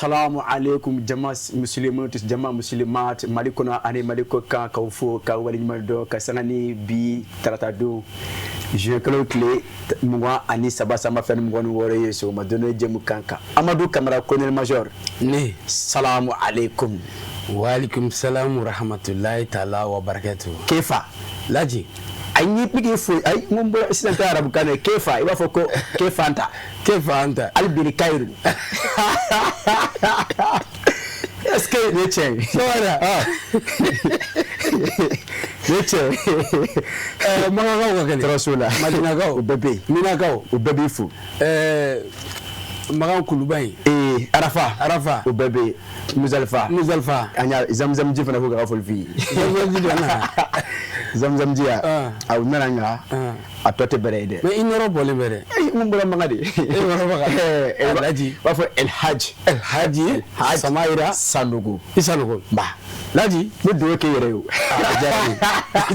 Salamu aleykum jama muslimat, jama muslimat, Mali kɔnɔ ani Mali kɔ kan, k'aw fo k'aw waleɲuman dɔn ka sanga ni bi tarata don juin kalo tile 23 san 2026 ye sɔgɔma don jɛmukan kan. Amadu Kamara, colonel major. Ne. Salamu aleykum. Waaleykum salam rahmatulahi taala wa barakatu. Kefa? Laji. A ni pigi fo ay mun bɔra sisan tɛ arabukan na kefa, i b'a fɔ ko kefa anta. Kefa anta. Hali bi kayiru, est ce que nin ye tiɲɛ ye? Sɔgɔma. Ah, nin ye tiɲɛ ye. Makankaw ka kɛnɛ? Tɔɔrɔ s'o la. Madinakaw? O bɛɛ bɛ yen. Minakaw? O bɛɛ b'i fo. Makan Kuluba yen? Ee, Arafa. Arafa. O bɛɛ bɛ yen, Muzalifa. Muzalifa. An y'a zamzam ji fana ko k'a ka foli f'i ye. Zamzam ji dɔ nana. Zamzam ji ya. Ah. A u nana, nka Ah. a tɔ tɛ bɛrɛ ye dɛ. Mais i nɔrɔ bɔlen bɛ dɛ. Ayi, mun bɔra Maka de. E bɔra Maka. Eh, Alhaji. b'a fɔ El Hadj. El Hadji. Hadj. Samayira. Sanogo. I Sanogo. Ba. Laji. N bɛ dugawu kɛ i yɛrɛ ye o. A diyara n ye.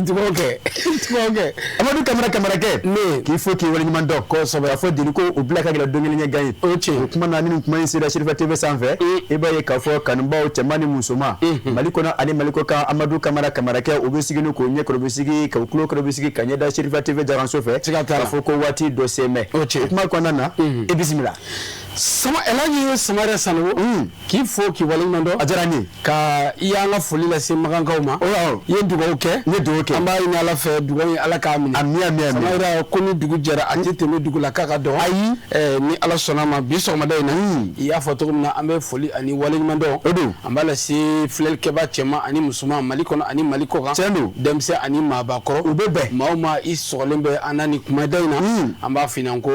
Dugawu kɛ. Dugawu kɛ. Amadu Kamara, Kamarakɛ. Ne. K'i fo k'i waleɲuman dɔn. Kosɛbɛ. K'a fɔ jeli ko u bila ka gɛlɛn don kelen ɲɛ gan ye. O ye tiɲɛ. O kuma na, ni nin kuma in sera Serifa TV sanfɛ, i b'a ye k'a fɔ kanubaw, cɛman ni musoman, Mali kɔnɔ ani Mali kɔ kan, Amadu Kamara, Kamarakɛ, u bɛ sigi ni k'o ɲɛ kɔrɔ, bɛ sigi k'u tulo kɔrɔ, bɛ sigi ka ɲɛ da Serifa TV jaranso fɛ. Siga t'a la. K'a fɔ ko waati dɔ sen bɛ. O tiɲɛ. O kuma kɔnɔna na, i bisimila. Sama Elhaji Samayira Sanogo. K'i fo k'i waleɲuman dɔn. A diyara n ye. Ka i y'an ka foli lase Makankaw ma. Awɔ. I ye dugawu kɛ. N ye dugawu kɛ. An b'a ɲini Ala fɛ, dugawu in, Ala k'a minɛ. Ami, ami, ami. Samayira ko ni dugu jɛra, a tɛ tɛmɛ dugu la k'a ka dɔgɔ. Ayi. Ni Ala sɔnna ma, bi sɔgɔmada in na, i y'a fɔ cogo min na, an bɛ foli ani waleɲuman dɔn. O don. An b'a lase filɛlikɛbaa cɛman ani musoman, Mali kɔnɔ ani Mali kɔ kan. Tiɲɛ don. Denmisɛn ani maabakɔrɔ. U bɛ bɛn. Maa o maa i sɔgɔlen bɛ an na nin kumada in na. An b'a f'i ɲɛna ko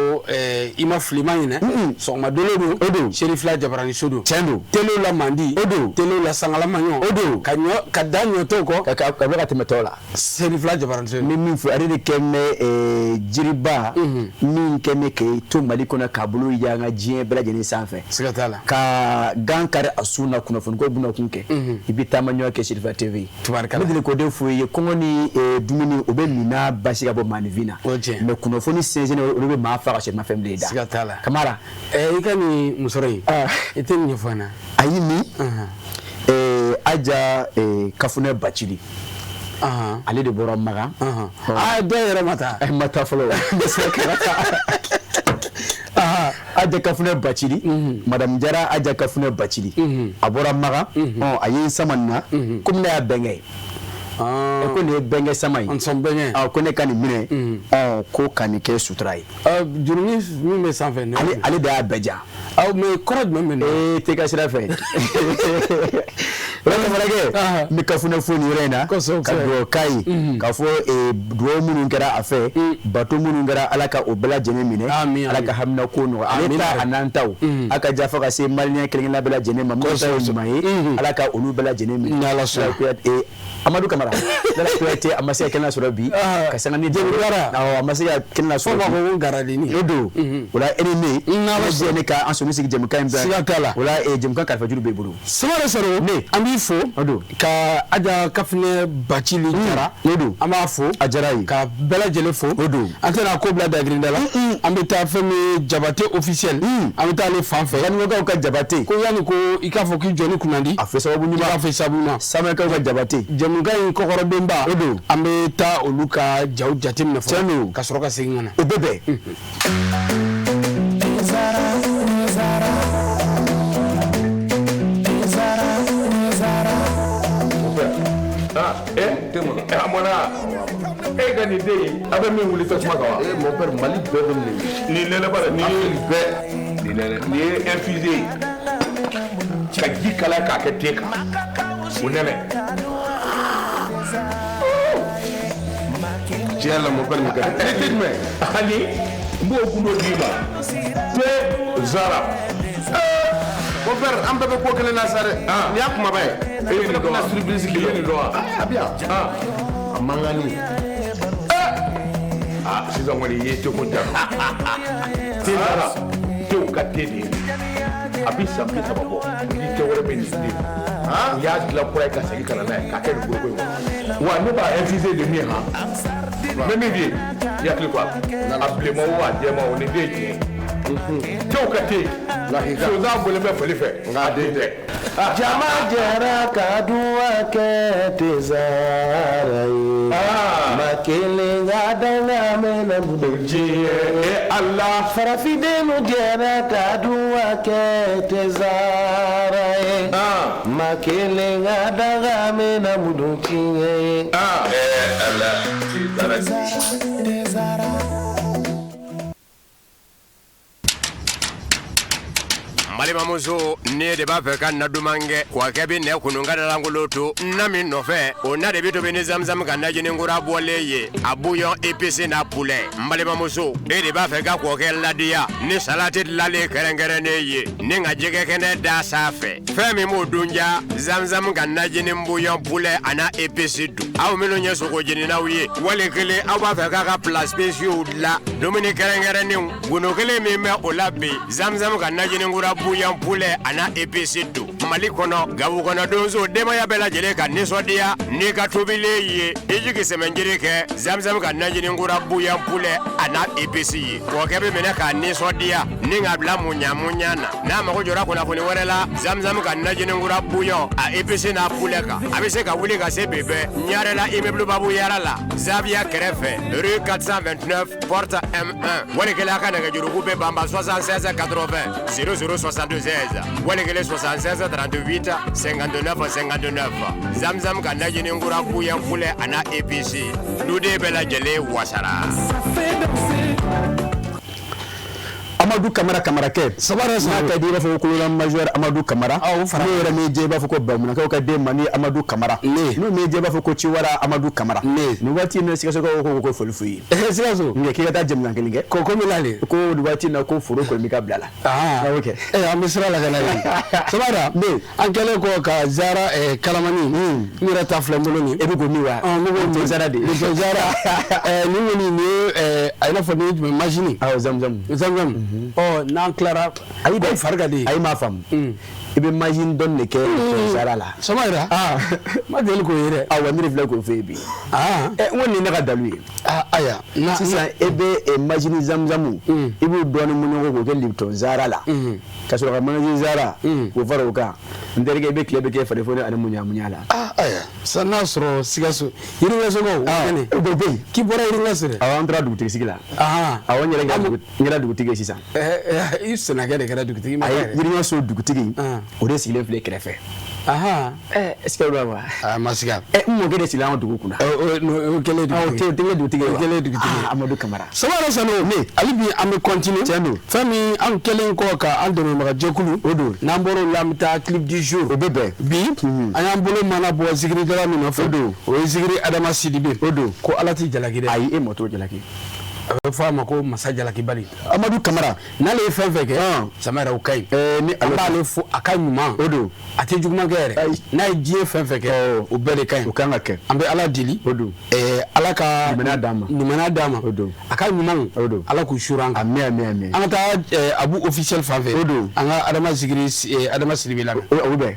i ma fili, ma ɲinɛ. Sɔgɔma dolo don. O don. Serifila Jabaraniso don. Tiɲɛ don. Telew la mandi. O don. Telew la sangalamaɲɔ. O don. Ka ɲɔ ka da ɲɔtɔw kɔ. Ka bɔ ka tɛmɛ tɔw la. Serifila Jabaraniso. N bɛ min fɔ, ale de kɛ bɛ jiriba min kɛ bɛ k'e to Mali kɔnɔ k'a bolo yanga diɲɛ bɛɛ lajɛlen sanfɛ. Siga t'a la. Ka gan kari a sun na, kunnafoni ko bɛna kun kɛ, i bɛ taama ɲɔgɔn kɛ Serifa TV. Tubaarikala. Ne deli k'o de f'u ye, kɔngɔ ni dumuni, o bɛ mina basi ka bɔ maaninfin na. O ye tiɲɛ. Mais kunnafoni sɛnsɛnnen, olu bɛ maa fa ka sɔrɔ i ma fɛn bilen da. Siga t'a la. Kamara. I ka nin musɔrɔ in. Ah. I tɛ nin ɲɛfɔ an na. Ayi, ni Aja Kafunɛ Bacili, ale de bɔra Makan. Aa, dɔw yɛrɛ ma taa. Ma taa fɔlɔ, n bɛ se ka taa. Aja Kafunɛ Bacili, madame Jara Aja Kafunɛ Bacili, a bɔra Makan. Ɔ, a ye n sama nin na komi ne y'a bɛnkɛ ye. Ko nin ye bɛnkɛ sama ye. N sɔn bɛnkɛ. Ɔ, ko ne ka nin minɛ, ɔ, ko ka nin kɛ sutura ye. Jurunin min bɛ sanfɛ nin. Ale de y'a bɛɛ ja. Aw, mais kɔrɔ jumɛn bɛ nin na? Ee, tɛ ka sira fɛ. O la, Kamarakɛ, n bɛ Kafunɛ fo nin yɔrɔ in na ka dugawu k'a ye, k'a fɔ dugawu minnu kɛra a fɛ, bato minnu kɛra, Ala ka o bɛɛ lajɛlen minɛ. Amin. Ala ka hamina ko nɔgɔya ale Amin. ta a n'an taw, a ka ja fo ka se maliyɛn kelen kelenna bɛɛ lajɛlen ma. Minnu ta ye ɲuman ye, Ala ka olu bɛɛ lajɛlen minɛ. Ni Ala sɔnna. Amadu Kamara, Lala Kuyate, a ma se ka kɛnɛ sɔrɔ bi ka sanga ni Jeli Gara. Awɔ, a ma se ka kɛnɛ Fo sɔrɔ b'a bi. fɔ ko garadenni. O don o la, e ni ne N'Ala ne ne ka an sɔnni sigi jɛmukan in bɛɛ. Siga t'a la. O la, jɛmukan kalifa juru b'e bolo. Samara Saro. Ne. An b'i fo. O don. Ka Aja Kafunɛ Bacili Jara. O don. An b'a fo. A diyara ye. Ka bɛɛ lajɛlen fo. O don. An tɛna ko bila dagirinda la. An bɛ taa fɛn min ye, Jabate officiel. An bɛ taa ale fan fɛ. Yanikaw ka Jabate. Ko yanni ko i k'a fɔ k'i jɔ ni kunnandi. A fɛ sababu I ɲuman. k'a fɔ sababu ɲuman. Samɛkaw ka Jabate. Jɛmukan in kɔkɔrɔdenba. O don. An bɛ taa olu ka jaw jateminɛ fɔlɔ. Tiɲɛ don. Ka sɔrɔ ka segin ka na. O bɛ bɛn. Ah, eh, a mɔna e ka nin den in, a bɛ min wuli tasuma kan wa? Eh, mon père, Mali bɛɛ bɛ nin ye. Nin nɛnɛ bara nin ye Bɛɛ. nin nɛnɛ nin ye infusé ye ka ji kalaya k'a kɛ te kan, o nɛnɛ. Tiɲɛ la, mon père, nin ka di. Ni te jumɛn? Ani n b'o gundo d'i ma, te zara. Mon père, an bɛɛ bɛ ko kelen na sa dɛ. Ah. Nin y'a kumaba ye. E ye nin dɔn wa? Bɛna surprise I k'i ye nin dɔn wa? A bɛ yan. Ah. A mankanni. Ah, sisan kɔni i ye teko ja. Te zara, tew ka te de ye. A bi san 30 bɔ ni te wɛrɛ bɛ nin den. U y'a dilan kura ye ka segin ka na n'a ye k'a kɛ nin foroko in kɔnɔ wa. Ne b'a infusé de min han, n bɛ min f'i ye, i hakili to a la, a bilenman o, a jɛman o, nin den ye tiɲɛ ye. Tew ka te sonsan bɔlen bɛ fali fɛ, nka a den tɛ. Jama jɛra ka duwa kɛ Tezara ye. Ma kelen ka danga mɛnna bolo. Diɲɛ Ala. Farafindenw jɛra ka duwa kɛ Tezara ye. Ma kelen ka danga mɛnna bolo tiɲɛ ye. Ala. Balimamuso, ne de b'a fɛ ka na duman kɛ kɔkɛ bɛ nɛ kunun ka dalankolon to na min nɔfɛ, o na de bɛ tobi ni zamzam ka najini kura bɔlen ye, a bouillon épice n'a poulet. N balimamuso, e de b'a fɛ ka kɔkɛ ladiya ni salati dilanlen kɛrɛnkɛrɛnnen ye ni ka jɛgɛ kɛnɛ da sanfɛ, fɛn min b'o dun ja, zamzam ka najini bouillon poulet a n'a épice dun. Aw minnu ye sogo jeninaw ye, wali kelen aw b'a fɛ k'a ka plats spéciaux dilan, dumuni kɛrɛnkɛrɛnnenw, gundo kelen min bɛ o la bi, zamzam ka najini kura bouillon poulet a n'a épice don. Mali kɔnɔ, Gawo kɔnɔ, donso denbaya bɛɛ lajɛlen ka nisɔndiya n'i ka tobilen ye, i jigi sɛmɛnjiri kɛ zamzam ka najini kura bouillon poulet a n'a épice ye. Kɔkɛ bɛ minɛ k'a nisɔndiya ni k'a bila muɲa muɲa na. N'a mago jɔra kunnafoni wɛrɛ la zamzam ka najini kura bouillon a épice n'a poulet kan, a bɛ se ka wuli ka se bi bɛɛ Ɲarela immeuble Babu Yara la, Zaviya kɛrɛfɛ, rue 429 porte M1. Wali kelen a ka nɛgɛjuruku bɛ banba 76 80 00 76, wali kelen 76 38 59 59. Zamzam ka najini kura bouillon poulet a n'a épice, duden bɛɛ lajɛlen wasara. Amadou Kamara Kamarakɛ. Sabara. N'a ka di i b'a fɔ ko colonel major Amadou Kamara. Awɔ, fara. N'o yɛrɛ m'i jɛ i b'a fɔ ko Bamunakaw ka den mani Amadou Kamara. Ne. N'o m'i jɛ i b'a fɔ ko Ciwara Amadou Kamara. Ne. Nin waati in na Sikasokaw ko foli f'u ye. Sikaso. Nka k'i ka taa jamujan kelen kɛ. Ko min l'ale. Ko nin waati in na ko foro kɔni b'i ka bila la. Ah, ok. An bɛ sira la ka na yen. Sabara. Ne. An kɛlen kɔ ka Zara kalamani. N yɛrɛ ta filɛ n bolo nin. E bɛ k'o min wa? Ɔn, ne b'o min. Zara de. Nin Zara. Nin kɔni nin ye a i n'a fɔ nin ye jumɛn masini. Awɔ, zamzam. Zamzam. Ɔ, n'an tilara. Ayi dɛ. Fari ka di. Ayi, m'a faamu. I bɛ majini dɔɔni de kɛ Zara la. Samara. Ma deli k'o ye dɛ. Awɔ, ne de filɛ k'o f'e ye bi. N ko nin ye ne ka dalu ye. Ayiwa. Sisan e bɛ majini zamzamu, i b'o dɔɔni mun k'o kɛ Lipton Zara la, ka sɔrɔ ka majini Zara k'o fara o kan. N terikɛ, i bɛ tile bɛ kɛ farifoni ani muɲa muɲa la. Ayiwa. Sisan n'a sɔrɔ Sikaso Yiriŋɛsokaw. O bɛ yen. K'i bɔra Yiriŋɛso dɛ. Awɔ, an taara dugutigi sigi la. Awɔ, n yɛrɛ kɛra dugutigi ye sisan. I sɛnɛkɛ de kɛra dugutigi ma. Ayi, Yiriŋɛso dugutigi, o de sigilen filɛ kɛrɛfɛ. Est ce que o b'a wa? A ma siga. N mɔkɛ de sigilen an ka dugu kunna. O kɛlen dugutigi. O tɛ dugutigi ye wa? O kɛlen dugutigi ye. Amadou Kamara. Samara Sanu. Ne. Hali bi an bɛ continuer. Tiɲɛ don. Fɛn min an kɛlen kɔ ka an dɛmɛbaga jɛkulu. O don. N'an bɔr'o la, an bɛ taa clip du jour. O bɛ bɛn. Bi an y'an bolo mana bɔ zikirikɛla min nɔfɛ. O don. O ye zikiri Adama Sidibe. O don. Ko Ala t'i jalaki dɛ. Ayi, e mɔ t'o jalaki. A bɛ fɔ a ma ko masa jalakibali. Amadou Kamara. N'ale ye fɛn fɛn kɛ, Samara, o ka ɲi. Ni an b'ale fo a ka ɲuman. O don. A tɛ juguman kɛ yɛrɛ. Ayi. N'a ye diɲɛ fɛn fɛn kɛ, o bɛɛ de ka ɲi. O kan ka kɛ. An bɛ Ala deli. O don. Ala ka limaniya d'an ma. Limaniya d'an ma. O don. A ka ɲumanw. O don. Ala k'u suuru an kan. Ami ami ami. An ka taa Abu officiel fan fɛ. O don. An ka Adama Zikiri Adama Sidibe lamɛn. O bɛ.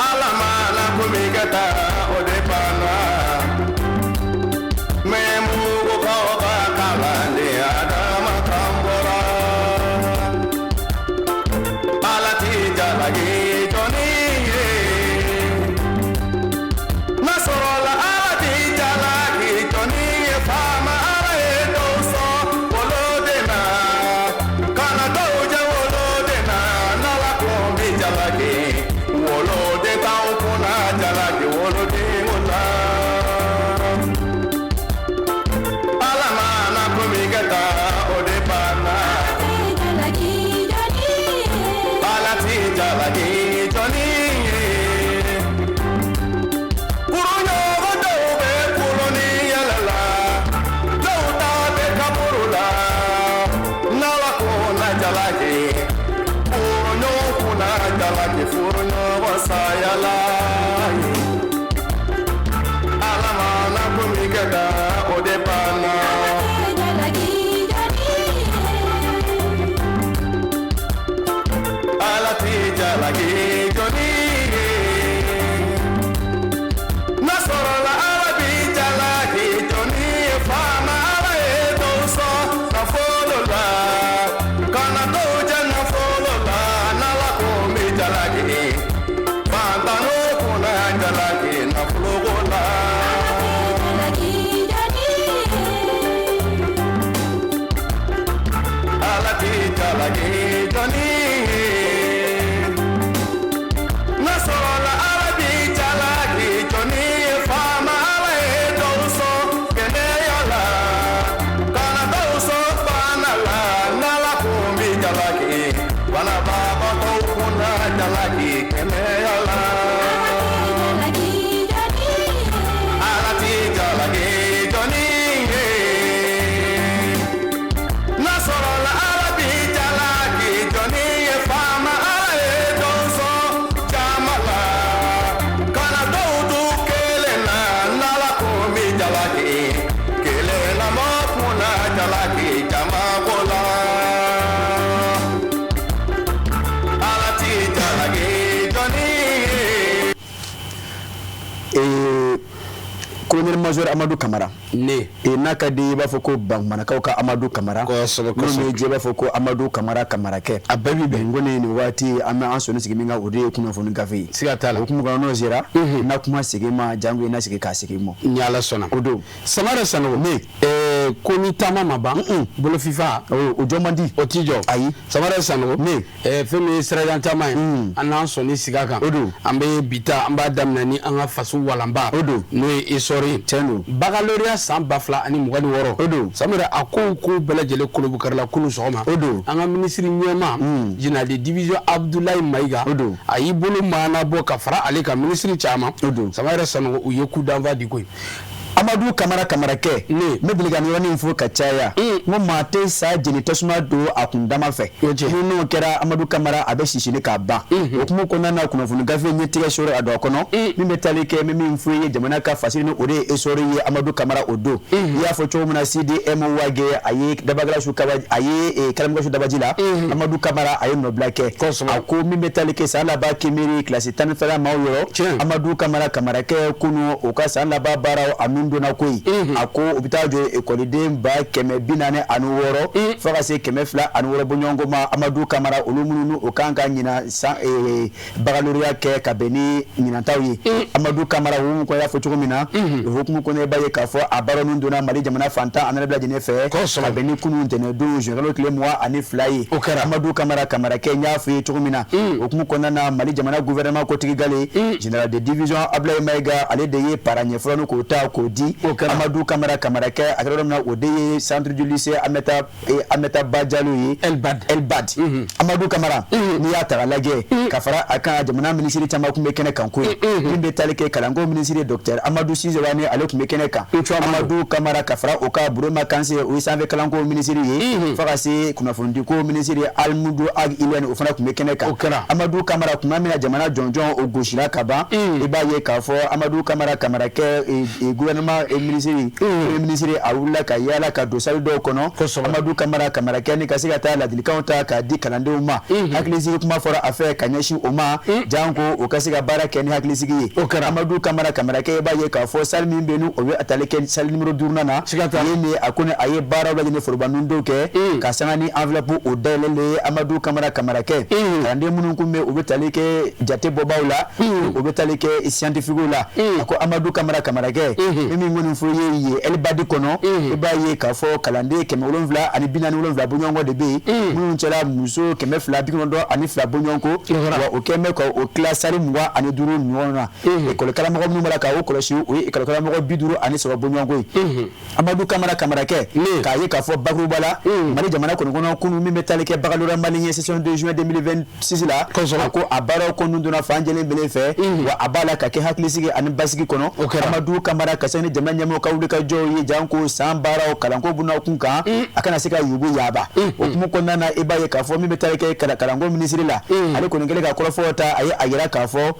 Ala ma jalaki jɔnni ye. N'a sɔrɔla Ala b'i jalaki jɔnni ye, faama Ala ye dɔw sɔn kɛnɛya la, ka na dɔw sɔn bana la. N'Ala kun b'i jalaki banabagatɔw kunna jalaki kɛnɛya la. Ala t'i jalaki jɔnni ye. N'a sɔrɔla Ala b'i jalaki jɔnni ye, faama Ala ye dɔw sɔn jama la, ka na dɔw du kelen na. N'Ala kun b'i jalaki kelen na, mɔ kunna jalaki jama ko la. Ala t'i jalaki jɔnni ye. Colonel major Amadu Kamara. Ne. N'a ka di i b'a fɔ ko Bangumanakaw ka Amadu Kamara. Kosɛbɛ. N'o Kosɛbɛ. ye jɛ, i b'a fɔ ko Amadu Kamara Kamarakɛ. A bɛɛ bi bɛn. N ko nin waati an bɛ an sɔnni sigi min kan, o de ye kunnafoni gafe ye. Siga t'a la. O hukumu kɔnɔ, n'o sera n'a kuma segin ma, jango i na sigi k'a segin ma. Ni Ala sɔnna. O don. Samara Sanogo. Ne. Ko ni taama ma ban, bolofifa o jɔ man di. O t'i jɔ. Ayi. Samara Sanogo. Ne. Fɛn min ye sirajan taama ye, an n'an sɔnni sigi a kan. O don. An bɛ bi ta, an b'a daminɛ ni an ka faso walanba. O don. N'o ye essor ye. Tiɲɛ don. Baccalauréat san 2026. O don. Samara, a kow bɛɛ lajɛlen kolobukarila kunun sɔgɔma. O don. An ka minisiri ɲɛma, général de division Abdoulaye Mayiga. O don. A y'i bolo maana bɔ ka fara ale kan, minisiri caman. O don. Samara Sanogo, u ye coup d'envoi di koyi. Amadu Kamara Kamarakɛ. Ne. N bɛ deli ka nin yɔrɔnin fɔ ka caya. Mm. N ko maa tɛ sa jeni tasuma don a kun dama fɛ. O tiɲɛ. Ni n'o kɛra, Amadu Kamara a bɛ sisini k'a ban. O hukumu kɔnɔna na, kunnafoni gafe ɲɛtigɛ sɔrɔ a don a kɔnɔ. Min bɛ tali kɛ, n bɛ min fɔ i ye, jamana ka fasiri ni o de ye essor ye, Amadu Kamara o don. I y'a fɔ cogo min na, CDM Wage a ye dabagalasu kaba, a ye kalamugulasu dabaji la. Amadu Kamara a ye nɔbila kɛ. Kosɛbɛ. A ko min bɛ tali kɛ san laban kemeri kilasi 12nan maaw yɔrɔ. Tiɲɛ. Amadu Kamara Kamarakɛ, kunu o ka san laban baaraw a nun donna koyi. A ko u bɛ taa jɔ ekɔliden 146,000 fo ka se 206 bɔɲɔgɔnko ma. Amadu Kamara, olu minnu o kan ka ɲina san baccalauréat kɛ ka bɛn ni ɲinantaw ye. Amadu Kamara, hukumu kɔnɔ, i y'a fɔ cogo min na, o hukumu kɔnɔ, i b'a ye k'a fɔ a baara ninnu donna Mali jamana fantan a nana bɛɛ lajɛlen fɛ. Kosɛbɛ. Ka bɛn ni kunun ntɛnɛndon juin kalo tile 22 ye. O kɛra. Amadu Kamara Kamarakɛ, n y'a f'i ye cogo min na, o hukumu kɔnɔna na, Mali jamana gouvernement kotigi gale, général de division Abdoulaye Mayiga, ale de ye para ɲɛfɔlɔ k'o ta k'o di. O kɛra. Amadu Kamara Kamarakɛ, a kɛra yɔrɔ min na, o de ye centre du lycée Ameta Badialo ye. Elbad. Elbad. Amadu Kamara, n'i y'a ta k'a lajɛ, ka fara a kan, jamana minisiri caman tun bɛ kɛnɛ kan koyi. Min bɛ tali kɛ kalanko minisiri, docteur Amadu Sise Wane, ale tun bɛ kɛnɛ kan. Amadu Kamara, ka fara o kan, Burema Kanse, o ye sanfɛ kalanko minisiri ye, fo ka se kunnafonidiko minisiri Alimudu Ag Ilɛni, o fana tun bɛ kɛnɛ kan. O kɛra. Amadu Kamara, tuma min na jamana jɔnjɔn o gosira ka ban, i b'a ye k'a fɔ Amadu Kamara Kamarakɛ, gouvernement minisiri, premier ministre, a wulila ka yaala ka don salle dɔw kɔnɔ. Kosɛbɛ. Amadu Kamara Kamarakɛ ni ka se ka taa ladilikanw ta k'a di kalandenw ma. Hakilisigi kuma fɔra a fɛ ka ɲɛsin o ma, janko o ka se ka baara kɛ ni hakilisigi ye. O kɛra. Amadu Kamara Kamarakɛ, i b'a ye k'a fɔ salle min bɛ yen, ni o bɛ tali kɛ salle numéro 5nan na. Siga t'a la. Yen de a ko ni a ye baaraw lajɛ foroba nundenw kɛ ka sanga ni enveloppe o dayɛlɛlen ye. Amadu Kamara Kamarakɛ, kalanden minnu kun bɛ, u bɛ tali kɛ jate bɔbaw la, u bɛ tali kɛ scientifique la. A ko Amadu Kamara Kamarakɛ, ni min kɔni fɔ ye yen Elibadi kɔnɔ, i b'a ye k'a fɔ kalanden 747 bɔɲɔgɔnko de bɛ yen, minnu cɛla muso 292 bɔɲɔgɔnko. Wa o kɛn bɛ ka o tila sari 25 ɲɔgɔn na. Ekɔli karamɔgɔ minnu b'a la ka o kɔlɔsi, o ye ekɔli karamɔgɔ 53 bɔɲɔgɔnko ye. Amadu Kamara Kamarakɛ, k'a ye k'a fɔ bakuruba la, Mali jamana kɔni kɔnɔ, kunun min bɛ tali kɛ baccalauréat malien session de juin 2026 la, a ko a baaraw kɔni donna fan jɛlen belen fɛ, wa a b'a la ka kɛ hakilisigi ani basigi kɔnɔ. Amadu Kamara, ka se ni jamana ɲɛmɔgɔw ka wuli ka jɔw ye, janko san baaraw kalanko buna kun kan, a kana se ka yugu yaaba. O hukumu kɔnɔna na, i b'a ye k'a fɔ min bɛ tali kɛ kalanko minisiri la, ale kɔni kɛlen ka kɔrɔfɔw ta, a ye a yira k'a fɔ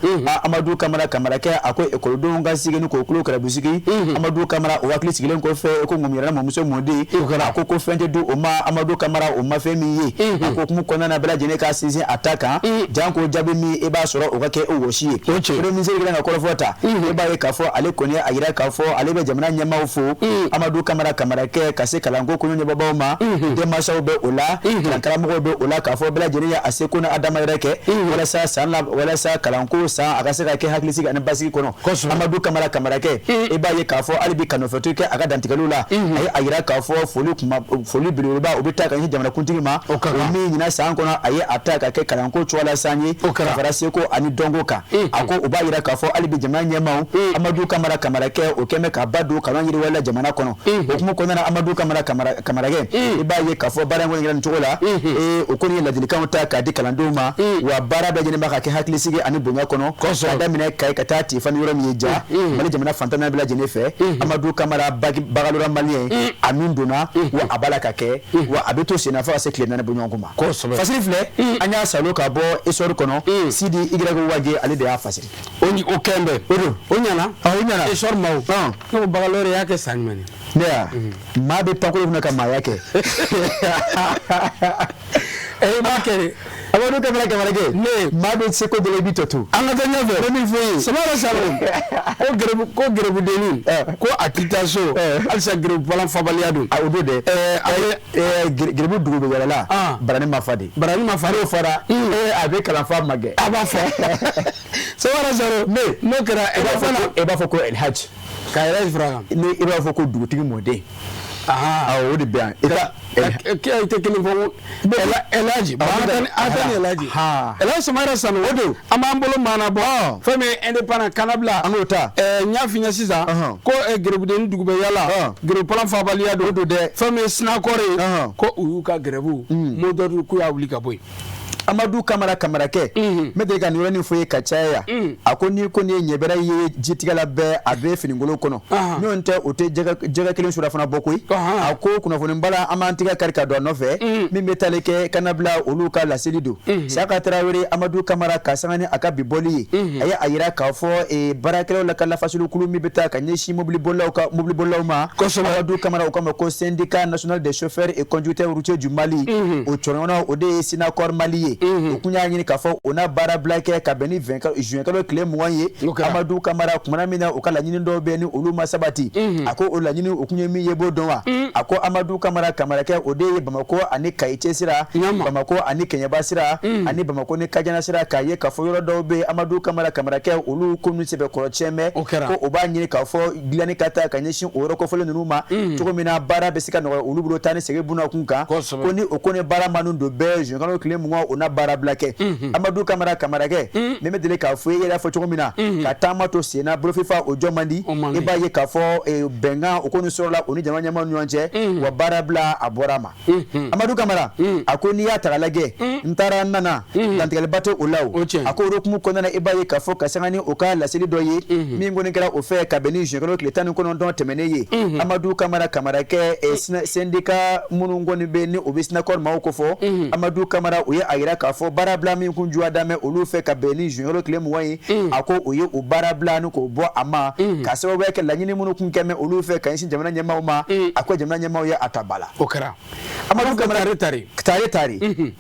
Amadu Kamara Kamarakɛ, a ko ekɔlidenw ka sigi ni k'o tulo kɛrɛbusigi. Amadu Kamara, o hakili sigilen kɔfɛ, ko ŋɔmiyɛrɛ mɔmuso mɔden, a ko fɛn tɛ di o ma. Amadu Kamara, o ma fɛn min ye, a ko hukumu kɔnɔna na, bɛɛ lajɛlen ka sinsin a ta kan, janko jaabi min i b'a sɔrɔ o ka kɛ o wɔsi ye. Premier ministre kɛlen ka kɔrɔfɔ ta, i b'a ye k'a fɔ ale kɔni a yira k'a fɔ ale bɛ jamana ɲɛmaaw fo. Amadu Kamara Kamarakɛ, ka se kalanko ko ɲɛbabaw ma, denmansaw bɛ o la, kalankaramɔgɔw bɛ o la, k'a fɔ bɛɛ lajɛlen ye a seko n'a dama yɛrɛ kɛ walasa san la, walasa kalanko san a ka se ka kɛ hakilisigi ani basigi kɔnɔ. Amadu Kamara Kamarakɛ, i b'a ye k'a fɔ hali bi ka nɔfɛto kɛ a ka dantigɛliw la, a ye a yira k'a fɔ foli kuma foli belebeleba o bɛ taa ka ɲɛsin jamanakuntigi ma, o min ɲinan san kɔnɔ a ye a ta ka kɛ kalanko cogoya la san ye, ka fara seko ani dɔnko kan. A ko o b'a yira k'a fɔ hali bi jamana ɲɛmaaw, Amadu Kamara Kamarakɛ, o kɛn bɛ ka ba don kalan yiriwali la jamana kɔnɔ. O hukumu kɔnɔna na, Amadu Kamara Kamarakɛ, i b'a ye k'a fɔ baara in kɔni kɛra nin cogo la, o kɔni ye ladilikanw ta k'a di kalandenw ma, wa baara bɛɛ lajɛlen b'a ka kɛ hakilisigi ani bonya kɔnɔ, k'a daminɛ Kayi ka taa Tifani yɔrɔ min ye ja Mali jamana fantan bɛɛ lajɛlen fɛ. Amadu Kamara, baccalauréat malien, a nun donna wa a b'a la ka kɛ, wa a bɛ to sen na fo ka se tile 4 bɔɲɔgɔnko ma. Fasiri filɛ, an y'a salo ka bɔ Essor kɔnɔ, Sidi Y Wage, ale de y'a fasiri. O o kɛn bɛ. O don. O ɲɛna. O ɲɛna. Essor maaw. Ne ko baccalauréat y'a kɛ san jumɛn? Ne ya maa bɛ pankolo kunna ka maaya kɛ. E b'a kɛ de. Amadu Kamara Kamarakɛ. Ne. Maa bɛ seko dɔ la, i b'i tɔ to. An ka taa ɲɛfɛ. Ne min fɔ ye. Samara Salo. Ko gɛrɛbu, ko gɛrɛbudennin. Ko a t'i taa so. Halisa gɛrɛbu palan fabaliya don. A o don dɛ. A ye gɛrɛbu dugu bɛ yɛlɛla. Barani ma fa de. Barani ma fa. N'o fɔra. A bɛ kalanfa ma gɛn. A b'a fɔ. Samara Salo. Ne. N'o kɛra. E b'a fɔ ko El Hadj. Ka yɛrɛ fara kan. Ni i b'a fɔ ko dugutigi mɔden. Awɔ, o de bɛ yan. I tɛ kelen fɔ ko Elhaji. An ta ni Elhaji. Elhaji Samara Sanu. O don. An b'an bolo maana bɔ. Fɛn min ye indépendant kannabila. An k'o ta. N y'a f'i ɲɛ sisan. Ko gɛrɛbudenni dugu bɛ yala. Gɛrɛbu palan fabaliya don. O don dɛ. Fɛn min ye Sinakɔre ye. Ko u y'u ka gɛrɛbu. Mot d'ordre k'u y'a wuli ka bɔ yen. Amadu Kamara Kamarakɛ, n bɛ deli ka nin yɔrɔnin fɔ ye ka caya. A ko n'i ko nin ye ɲɛbɛrɛ ye jitigɛ la bɛɛ, a bɛ finikolon kɔnɔ, n'o tɛ o tɛ jɛgɛ kelen sura fana bɔ koyi. A ko kunnafoni bala, an b'an tigɛ kari ka don a nɔfɛ min bɛ taali kɛ kannabila olu ka laseli don. Saka Tarawele, Amadu Kamara ka sanga ni a ka bi bɔli ye, a ye a yira k'a fɔ baarakɛlaw la ka lafasalikulu min bɛ taa ka ɲɛsin mobilibolila ma. Amadu Kamara, o kama ko syndicat national des chauffeurs et conducteurs routiers du Mali, o cɔrɔnɔ o de ye Sinakɔr Mali ye. O kun y'a ɲini k'a fɔ o n'a baara bila kɛ ka bɛn ni juin kalo tile 20 ye. Amadu Kamara, kumana min na u ka laɲini dɔw bɛ ni olu ma sabati, a ko o laɲini o kun ye min ye, b'o dɔn wa? A ko Amadu Kamara Kamarakɛ, o de ye Bamakɔ ani Kayi cɛ sira, Bamakɔ ani Kɛɲɛba sira, ani Bamakɔ ni Kajana sira, k'a ye k'a fɔ yɔrɔ dɔw bɛ Amadu Kamara Kamarakɛ olu ko ninnu sɛbɛkɔrɔ tiɲɛ bɛ, ko o b'a ɲini k'a fɔ dilanni ka taa ka ɲɛsin o yɔrɔ kofɔlen ninnu ma, cogo min na baara bɛ se ka nɔgɔya olu bolo taa ni segin bunakun kan. Ko ni o ko ni baara ma ninnu don bɛɛ, juin kalo tile 20 o na baara bila kɛ. Amadu Kamara Kamarakɛ, min bɛ deli k'a fɔ i yɛrɛ fɔ cogo min na, ka taama to sen na bolofifa o jɔ man di. I b'a ye k'a fɔ bɛnkan o ko nin sɔrɔla o ni jamana ɲɛmaaw ni ɲɔgɔn cɛ, wa baara bila a bɔra a ma. Amadu Kamara, a ko n'i y'a ta k'a lajɛ, n taara n nana, dantigɛliba tɛ o la o. A ko o hukumu kɔnɔna na, i b'a ye k'a fɔ ka sanga ni o ka laseli dɔ ye min kɔni kɛra o fɛ ka bɛn ni juin kalo tile 19 tɛmɛnen ye. Amadu Kamara Kamarakɛ, syndicat minnu kɔni bɛ ni o bɛ Sinakɔr maaw ko fɔ, Amadu Kamara o ye a yira k'a fɔ baarabila min kun juwa damɛ olu fɛ ka bɛn ni juin kalo tile 20 ye, a ko o ye o baarabila ni k'o bɔ a ma, ka sababuya kɛ laɲini minnu kun kɛmɛ olu fɛ ka ɲɛsin jamana ɲɛmaaw ma, a ko jamana ɲɛmaaw ye a ta ba la. O kɛra. Amadu Kamara tare.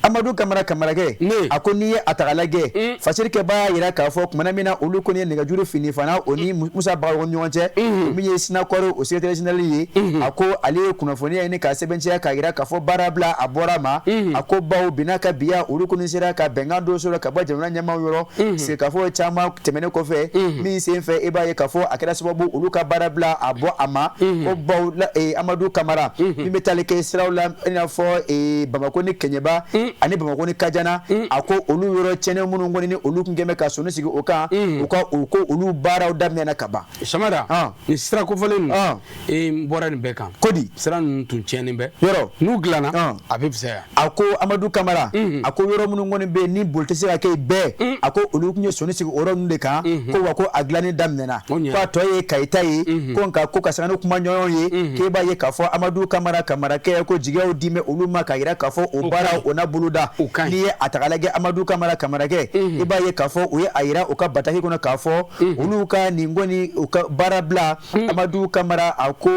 Amadu Kamara Kamarakɛ, a ko n'i ye a ta k'a lajɛ, fasirikɛba y'a yira k'a fɔ kumana min na olu kɔni ye nɛgɛjuru fini fana o ni Musa Bagayogo ni ɲɔgɔn cɛ, min ye Sinakɔri o secrétaire général ye, a ko ale ye kunnafoniya ɲini k'a sɛbɛntiya k'a yira k'a fɔ baarabila a bɔra a ma. A ko bawo binna ka biya olu kɔni sera ka bɛnkan dɔ sɔrɔ ka bɔ jamana ɲɛmaaw yɔrɔ, sigikafɔ caman tɛmɛnen kɔfɛ, min sen fɛ i b'a ye k'a fɔ a kɛra sababu olu ka baarabila a bɔ a ma. Ko bawo Amadu Kamara min bɛ taali kɛ siraw la i n'a fɔ Bamakɔ ni Kɛɲɛba ani Bamakɔ ni Kajana, a ko olu yɔrɔ tiɲɛnen minnu kɔni ni olu kun kɛn bɛ ka sɔnni sigi o kan, u ka o ko olu baaraw daminɛna ka ban. Samara, nin sira kofɔlen ninnu, n bɔra nin bɛɛ kan. Kodi sira ninnu tun tiɲɛnen bɛ. Yɔrɔ n'u dilanna a bɛ fisaya. A ko Amadu Kamara, a ko yɔrɔ minnu kɔni bɛ yen ni boli tɛ se ka kɛ bɛɛ, a ko olu tun ye sɔnni sigi o yɔrɔ ninnu de kan, ko wa ko a dilanni daminɛna, ko a tɔ ye Kayita ye, ko nka ko ka sanga ni kuma ɲɔgɔn ye, k'e b'a ye k'a fɔ Amadu Kamara Kamarakɛ ko jigiyaw di di mɛ olu ma k'a jira k'a fɔ o baara o na boloda. N'i ye a ta k'a lajɛ, Amadu Kamara Kamarakɛ, i b'a ye k'a fɔ u ye a jira u ka bataki kɔnɔ k'a fɔ olu ka nin kɔni u ka baara bila. Amadu Kamara a ko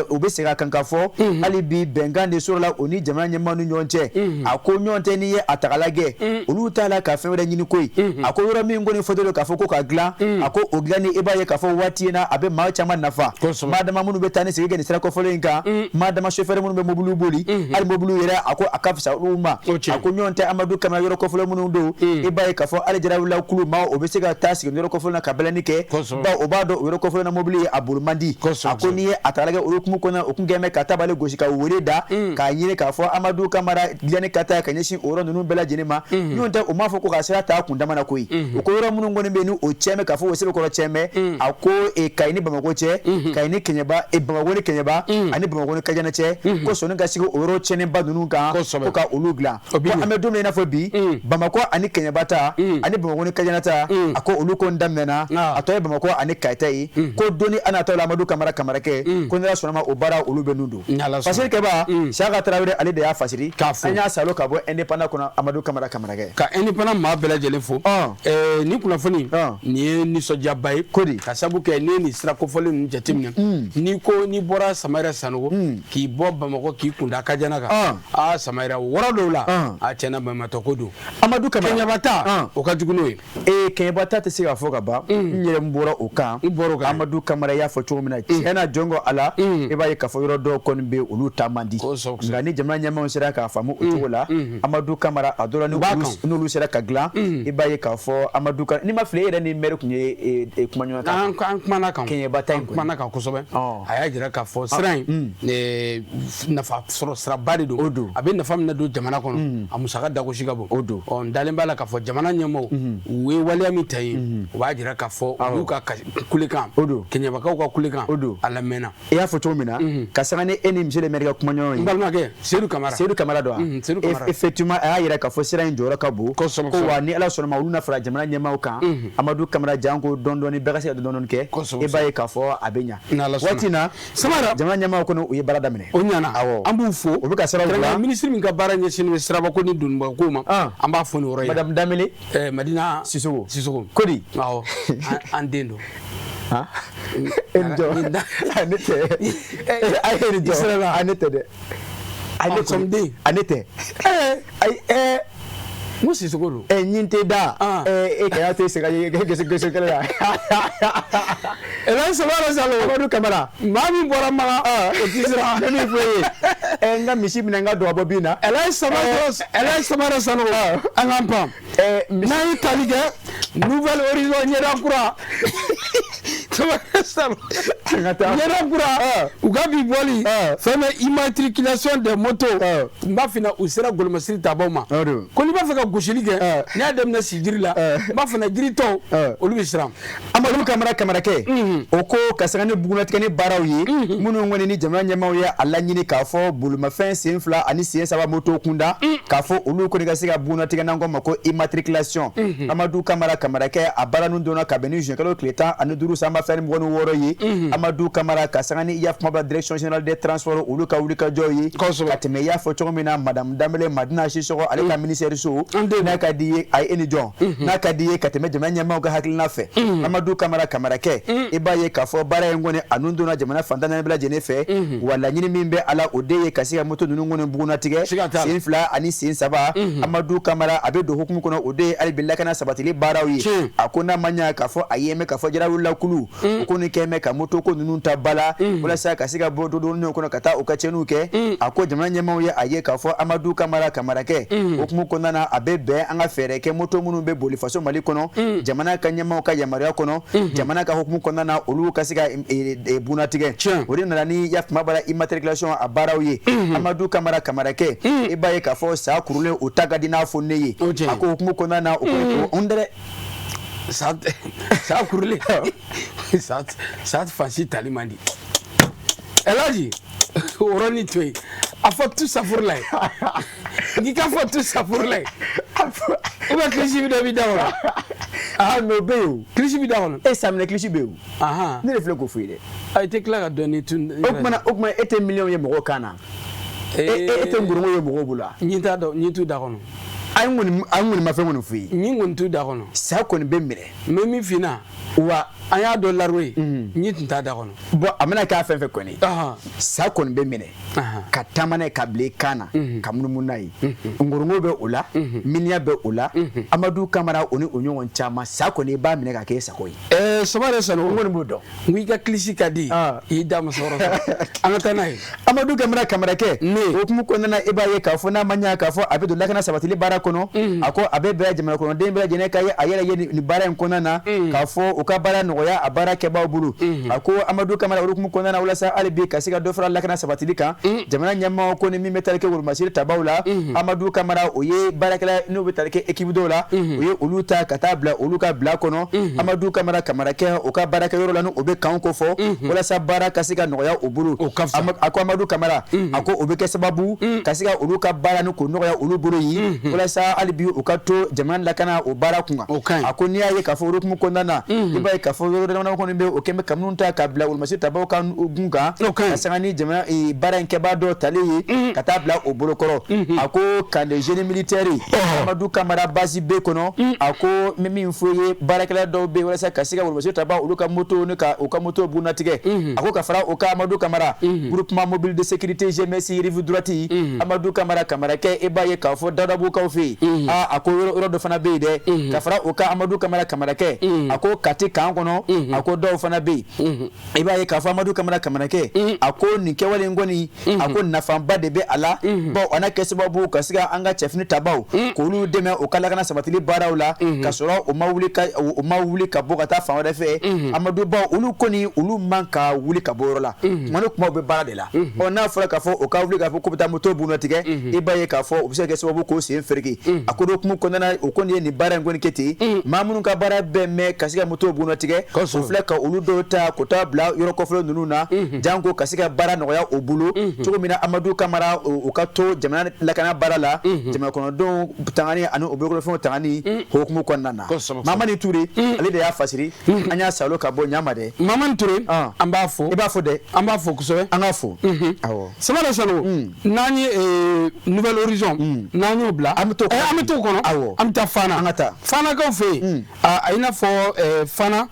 u bɛ segin a kan k'a fɔ hali bi bɛnkan de sɔrɔla u ni jamana ɲɛmaaw ni ɲɔgɔn cɛ. A ko ɲɔgɔn tɛ, n'i ye a ta k'a lajɛ, olu t'a la ka fɛn wɛrɛ ɲini koyi. A ko yɔrɔ min kɔni fɔtɔ don k'a fɔ ko ka dilan, a ko o dilanni, i b'a ye k'a fɔ waati in na a bɛ maa caman nafa, maa dama minnu bɛ taa ni segin kɛ nin sira kɔfɔlen in kan, maa dama chauffeur minnu bɛ mobiliw boli, hali mobiliw yɛrɛ, a ko a ka fisa olu ma. A ko ɲɔgɔn tɛ, Amadu Kamara, yɔrɔ kɔfɔlen minnu don, i b'a ye k'a fɔ hali jarawula kulu maa o bɛ se ka taa sigi yɔrɔ kɔfɔlen na ka bɛlɛnni kɛ, bawo o b'a dɔn o yɔrɔ kɔfɔlen na mobili a boli man di. A ko n'i ye a ta k'a lajɛ, o hukumu kɔnɔ, o kun kɛn bɛ ka tabali gosi ka wele da k'a ɲini k'a fɔ Amadu Kamara dilanni ka taa ka ɲɛsin o yɔrɔ ninnu bɛɛ lajɛlen ma. Ɲɔgɔn tɛ, u m'a fɔ ko ka sira ta kun dama na koyi. U ko yɔrɔ minnu kɔni bɛ yen ni o cɛn bɛ k'a fɔ o sɛbɛkɔrɔ cɛn bɛ, a ko Kayi ni Bamakɔ cɛ, Kayi ni Kɛɲɛba, Bamakɔ ni Kɛɲɛba ani Bamakɔ ni Kajana cɛ, ko sɔnni ka sigi o yɔrɔ cɛnnenba ninnu kan ko ka olu dilan. Ko an bɛ don min na i n'a fɔ bi, Bamakɔ ani Kɛɲɛba ta ani Bamakɔ ni Kajana ta, a ko olu ko daminɛna, a tɔ ye Bamakɔ ani Kayi ta ye. Ko don ni a nataw la, Amadu Kamara Kamarakɛ ko ni Ala sɔnna ma, o baara olu bɛ nun don. Fasiri kɛba Siyaka Tarawele, ale de y'a fasiri, an y'a salo ka bɔ Indépendant kɔnɔ. Amadu Kamara Kamarakɛ. Ka Indépendant maa bɛɛ lajɛlen fo. Nin kunnafoni nin ye nisɔndiyaba ye. Ko di? Ka sabu kɛ n'i ye nin sira kofɔlen ninnu jateminɛ, n'i ko n'i bɔra Samayira Sanogo k'i bɔ Bamakɔ k'i kunda Kajana kan, aa Samayira, wɔrɔ dɔw la, a tiɲɛna, baɲumatɔ ko don. Amadu Kamara, Kɛɲɛba ta, o ka jugu n'o ye. Ee, Kɛɲɛba ta tɛ se ka fɔ ka ban. N yɛrɛ n bɔra o kan. I bɔra o kan. Amadu Kamara y'a fɔ cogo min na, tiɲɛ na, jɔn ko Ala, i b'a ye k'a fɔ yɔrɔ dɔw kɔni bɛ, olu ta man di. Nka ni jamana ɲɛmaaw sera k'a faamu o cogo la, Amadu Kamara, a dɔ la n'olu sera ka dilan, i b'a ye k'a fɔ Amadu Kamara, n'i ma fili, e yɛrɛ ni maire tun ye kuma ɲɔgɔn kan. An kumana kan. Kɛɲɛba ta in. An kumana kan kosɛbɛ. A y'a jira k'a fɔ sira in nafa sɔrɔ siraba de don. O don. A bɛ nafa min don jamana kɔnɔ, a musaka dagosi ka bon. O don. Ɔ, n dalen b'a la k'a fɔ jamana ɲɛmaaw, u ye waleya min ta yen, o b'a jira k'a fɔ olu ka kulekan. O don. Kɛɲɛbakaw ka kulekan. O don. A lamɛnna. I y'a fɔ cogo min na, ka sanga ni e ni monsieur le maire ka kuma ɲɔgɔn ye. N balimakɛ Seydou Kamara. Seydou Kamara don wa? Seydou Kamara. Effectivement, a y'a jira k'a fɔ sira in jɔyɔrɔ ka bon. Kosɛbɛ. Ko wa ni Ala sɔnna ma, olu na fara jamana ɲɛmaaw kan. Amadu Kamara, janko dɔɔni dɔɔni, bɛɛ ka se ka dɔɔni dɔɔni kɛ. I b'a ye k'a fɔ a bɛ ɲa. Waati in na, Samara, jamana ɲɛmaaw kɔni, u ye baara daminɛ. O ɲɛna. Awɔ. An b'u fo. U bɛ ka siraw dilan. Minisiri min ka baara ɲɛsinnen bɛ sirabako ni donibako ma, an b'a fo nin yɔrɔ in na. Madame Danbele. Madina Sisoko. Sisoko. Ko di? Awɔ. An den don. E ni jɔ. Ne tɛ. A ye nin jɔ. A ne tɛ dɛ. A ne kɔni. A ne tɛ. Ayi ɛɛ. N ko Sisoko don. Ɛ, ɲin tɛ da. E kɛra tɛ se ka gese gese kɛlɛ la. Elhaji Samara Salo. Amadu Kamara. Maa min bɔra Makan, o ti siran. Ne min fɔ e ye. Ɛ, n ka misi minɛ, n ka don a bɔ bin na. Elhaji Samara, Elhaji Samara Sanogo. An k'an pan. N'an ye tali kɛ Nouvel Horizon, ɲɛda kura. Samara Salo. Ɲɛda kura. U ka bi bɔli. Fɛn bɛ immatriculation des motos. N b'a f'i ɲɛna, u sera golomasiri tabaw ma. Ko n'i b'a fɛ ka gosili kɛ, n'i y'a daminɛ si jiri la, n b'a fɔ jiri tɔw, olu bɛ siran. Amadu Kamara Kamarakɛ, o ko ka sanga ni bugunnatigɛ ni baaraw ye minnu kɔni ni jamana ɲɛmaaw ye a laɲini k'a fɔ bolimafɛn sen fila ani sen saba moto kunda, k'a fɔ olu kɔni ka se ka bugunnatigɛ, n'an ko ma ko immatriculation. Amadu Kamara Kamarakɛ, a baara ninnu donna ka bɛn ni juin kalo tile 15 san 2026 ye. Amadu Kamara, ka sanga ni i y'a kuma bila Direction générale des transports, olu ka wulikajɔ ye ka tɛmɛ, i y'a fɔ cogo min na, madame Danbele Madina Sisɔgɔ, ale ka ministère so, n'a ka di ye, a ye e ni jɔn n'a ka di ye, ka tɛmɛ jamana ɲɛmaaw ka hakilina fɛ. Amadu Kamara Kamarakɛ, i b'a ye k'a fɔ baara in kɔni a nun donna jamana fan 14 bɛɛ lajɛlen fɛ. Wa laɲini min bɛ a la, o de ye ka se ka moto ninnu kɔni bugunnatigɛ, sen fila ani sen saba. Amadu Kamara, a bɛ don hukumu kɔnɔ, o de ye hali bi lakana sabatili baaraw ye. A ko n'a ma ɲɛ k'a fɔ a ye mɛn k'a fɔ jarawulilakulu, o kɔni kɛ mɛn ka moto ko ninnu ta ba la walasa ka se ka bɔ dodonniw kɔnɔ ka taa u ka tiɲɛniw kɛ. A ko jamana ɲɛmaaw ye a ye k'a fɔ Amadu Kamara Kamarakɛ, hukumu kɔnɔna na, a bɛ bɛn an ka fɛɛrɛ kɛ moto minnu bɛ boli faso Mali kɔnɔ, jamana ka ɲɛmaaw ka yamaruya kɔnɔ, jamana ka hukumu kɔnɔna na, olu ka se ka bugunnatigɛ. O de nana ni ya kuma bala immatriculation a baaraw ye. Amadu Kamara Kamarakɛ, i b'a ye k'a fɔ sa kurulen, o ta ka di n'a fɔ ne ye. A ko hukumu kɔnɔna na, o kɔni o dɛ. Sa kurulen, sa fansi tali man di. Elhaji, o yɔrɔnin to yen, a fɔ tu safurula ye, k'i ka fɔ tu safurula ye, ou bien kilisi bi dɔ b'i da kɔnɔ. Ah, mais o bɛ yen o. Kilisi b'i da kɔnɔ. E, saminɛ kilisi bɛ yen o. Ne de filɛ k'o f'i ye dɛ. A i tɛ tila ka dɔɔni tun. O tuma e tɛ miliyɔn ye mɔgɔw kan na. E tɛ nkorongo ye mɔgɔw bolo wa? Ɲin t'a dɔn, ɲin t'u da kɔnɔ. An kɔni ma fɛn kɔni f'u ye. Ɲin kɔni t'u da kɔnɔ. Sa kɔni bɛ minɛ. N bɛ min f'i ɲɛna. Wa an y'a dɔn lariwe ye, ɲin tun t'a da kɔnɔ. Bon, a mana k'a fɛn fɛn kɔni, sa kɔni bɛ minɛ ka taama n'a ye ka bila i kan na, ka munumunu n'a ye. Nkorongo bɛ o la, miniya bɛ o la, Amadu Kamara o ni o ɲɔgɔn caman. Sa kɔni, i b'a minɛ ka k'e sago ye. Samare Sanogo. N kɔni b'o dɔn. N ko i ka kilisi ka di, i y'i da musokɔrɔ sɔrɔ. An ka taa n'a ye. Amadu Kamara Kamarakɛ. Ne. O hukumu kɔnɔna na, e b'a ye k'a fɔ n'a ma ɲɛ k'a fɔ a bɛ don lakana sabatili baara kɔnɔ, a ko a bɛ bɛn jamana kɔnɔden bɛɛ lajɛlen ka ye a yɛrɛ ye nin baara in kɔnɔna na, k'a fɔ u ka baara nɔgɔya a baara kɛbaaw bolo. A ko Amadu Kamara, o hukumu kɔnɔna na, walasa hali bi ka se ka dɔ fara lakana sabatili kan, jamana ɲɛmaaw ko ni min bɛ tali kɛ wolomasiri tabaw la, Amadu Kamara, o ye baarakɛla n'o bɛ tali kɛ équipe dɔw la, o ye olu ta ka taa bila olu ka bila kɔnɔ. Amadu Kamara Kamarakɛ, o ka baarakɛyɔrɔ la, n'o bɛ kanw ko fɔ, walasa baara ka se ka nɔgɔya o bolo. A ko Amadu Kamara, a ko o bɛ kɛ sababu ka se ka olu ka baara ni k'o nɔgɔya olu bolo yen, walasa hali bi u ka to jamana lakana o baara kun kan. A ko n'i y'a ye k'a fɔ o hukumu kɔnɔna na, i b'a ye k'a fɔ yɔrɔ damadama kɔni bɛ o kɛn bɛ ka minnu ta ka bila wolomasiri tabaw ka gun kan, ka sanga ni jamana baara in kɛbaa dɔw tali ye ka taa bila o bolo kɔrɔ. A ko camp de génie militaire, Amadu Kamara, base B kɔnɔ, a ko n bɛ min fɔ ye, baarakɛla dɔw bɛ yen walasa ka se ka wolomasiri tabaw olu ka moto ni ka u ka moto bugunnatigɛ. A ko ka fara o kan, Amadu Kamara, groupement mobile de sécurité GMS rive droite, Amadu Kamara Kamarakɛ, e b'a ye k'a fɔ Dawudabukaw fɛ yen, a ko yɔrɔ dɔ fana bɛ yen dɛ. Ka fara o kan, Amadu Kamara Kamarakɛ, a ko Kati kan kɔnɔ, a ko dɔw fana bɛ yen. I b'a ye k'a fɔ Amadu Kamara Kamarakɛ, a ko nin kɛwale in kɔni, a ko nafaba de bɛ a la. Bawo a n'a kɛ sababu ka se ka an ka cɛfini tabaw k'olu dɛmɛ u ka lakana sabatili baaraw la, ka sɔrɔ u ma wuli ka bɔ ka taa fan wɛrɛ fɛ. Amadu, baw olu kɔni, olu man ka wuli ka bɔ yɔrɔ la, kuma ni kuma u bɛ baara de la. Ɔ, n'a fɔra k'a fɔ o ka wuli k'a fɔ k'u bɛ taa moto bugunnatigɛ, i b'a ye k'a fɔ o bɛ se ka kɛ sababu k'o sen fereke. A ko do hukumu kɔnɔna na, o kɔni ye nin baara in kɔni kɛ ten. Maa minnu ka baara bɛɛ mɛn ka se ka moto bugunnatigɛ, o filɛ ka olu dɔw ta k'o taa bila yɔrɔ kɔfɛla ninnu na, janko ka se ka baara nɔgɔya o bolo cogo min na, Amadu Kamara, u ka to jamana lakana baara la, jamana kɔnɔdenw tangani ani u bolokɔrɔfɛnw tangani hukumu kɔnɔna na. Mamani Ture, ale de y'a fasiri, an y'a salo ka bɔ ɲama dɛ. Mamani Ture, an b'a fo. I b'a fo dɛ. An b'a fo kosɛbɛ. An k'a fo. Awɔ. Samara Sanogo, n'an ye Nouvel Horizon, n'an y'o bila, an bɛ t'o kɔnɔ. An bɛ t'o kɔnɔ. Awɔ. An bɛ taa Fana. An ka taa. Fanakaw fɛ yen, a i n'a fɔ Fana,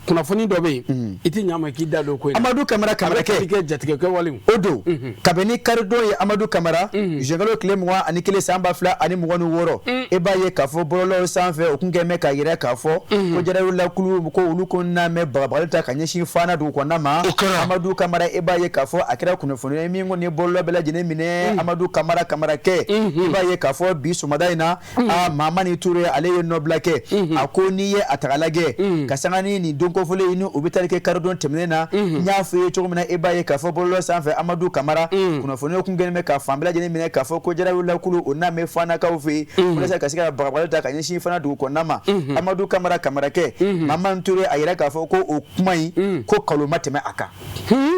kunnafoni dɔ bɛ yen, i tɛ ɲa ma k'i da don ko in na. Amadu Kamara Kamarakɛ. Kɛ jatigɛ kɛ walew. O don. Kabini karidon ye, Amadu Kamara, juin tile 21 san 2026, e b'a ye k'a fɔ bɔlɔlɔw sanfɛ, o kun kɛ mɛn k'a yira k'a fɔ ko jarawulakulu ko olu ko n'a mɛn bagabagali ta ka ɲɛsin Fana dugu kɔnɔna ma. Amadu Kamara, e b'a ye k'a fɔ a kɛra kunnafoni ye min kɔni ye bɔlɔlɔ bɛɛ lajɛlen minɛ. Amadu Kamara Kamarakɛ, i b'a ye k'a fɔ bi sɔgɔmada in na, a Mamani Ture, ale ye nɔbila kɛ. A ko n'i ye a taga lajɛ ka sanga ni nin don kofɔlen ye, ni o bɛ tali kɛ karidon tɛmɛnen na, n y'a fɔ i ye cogo min na, e b'a ye k'a fɔ bɔlɔlɔ sanfɛ, Amadu Kamara, kunnafoniw kun kɛlen bɛ ka fan bɛɛ lajɛlen minɛ k'a fɔ ko jarawulakulu o n'a mɛn Fanakaw fɛ yen, walasa ka se ka bagabagali ta ka ɲɛsin Fana dugu kɔnɔna ma. Amadu Kamara Kamarakɛ, Mamani Ture, a yira k'a fɔ ko o kuma in ko kalo ma tɛmɛ a kan.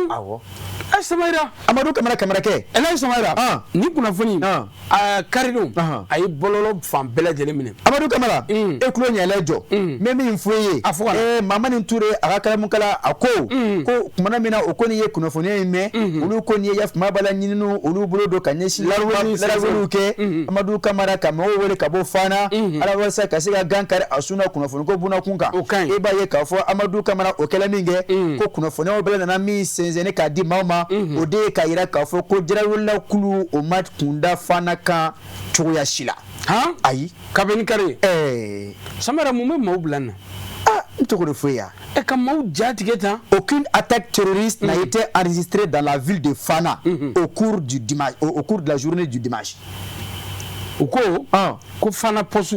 Awɔ. Samayira. Amadu Kamara Kamarakɛ. Elayi Samayira. Ni kunnafoni, karidon, a ye bɔlɔlɔ fan bɛɛ lajɛlen minɛ. Amadu Kamara, e tulo ɲɛlɛ jɔ, n bɛ min fɔ i ye. A fɔ ka na. Mamani Ture, a ka kalamukala, a ko kumana min na o kɔni ye kunnafoniya in mɛn, olu kɔni ye yafama bala ɲininiw olu bolo don ka ɲɛsin laraweliw kɛ. Amadu Kamara, ka mɔgɔw wele ka bɔ Fana ala walasa ka se ka gan kari a sun na kunnafoni ko bunakun kan. E b'a ye k'a fɔ Amadu Kamara, o kɛla min kɛ, ko kunnafoniyaw bɛɛ nana min sɛnsɛnni k'a di maaw ma, o de ye k'a yira k'a fɔ ko jarawulakulu o ma kunda Fana kan cogoya si la. Ayi. Kabini kari. Samara, mun bɛ maaw bila nin na? Ah, n tɔgɔ de fɔ yan. E ka maaw ja tigɛ tan. Aucune attaque terroriste n'a été enregistrée dans la ville de Fana au cours du dimanche, au cours de la journée du dimanche. U ko ko Fana poste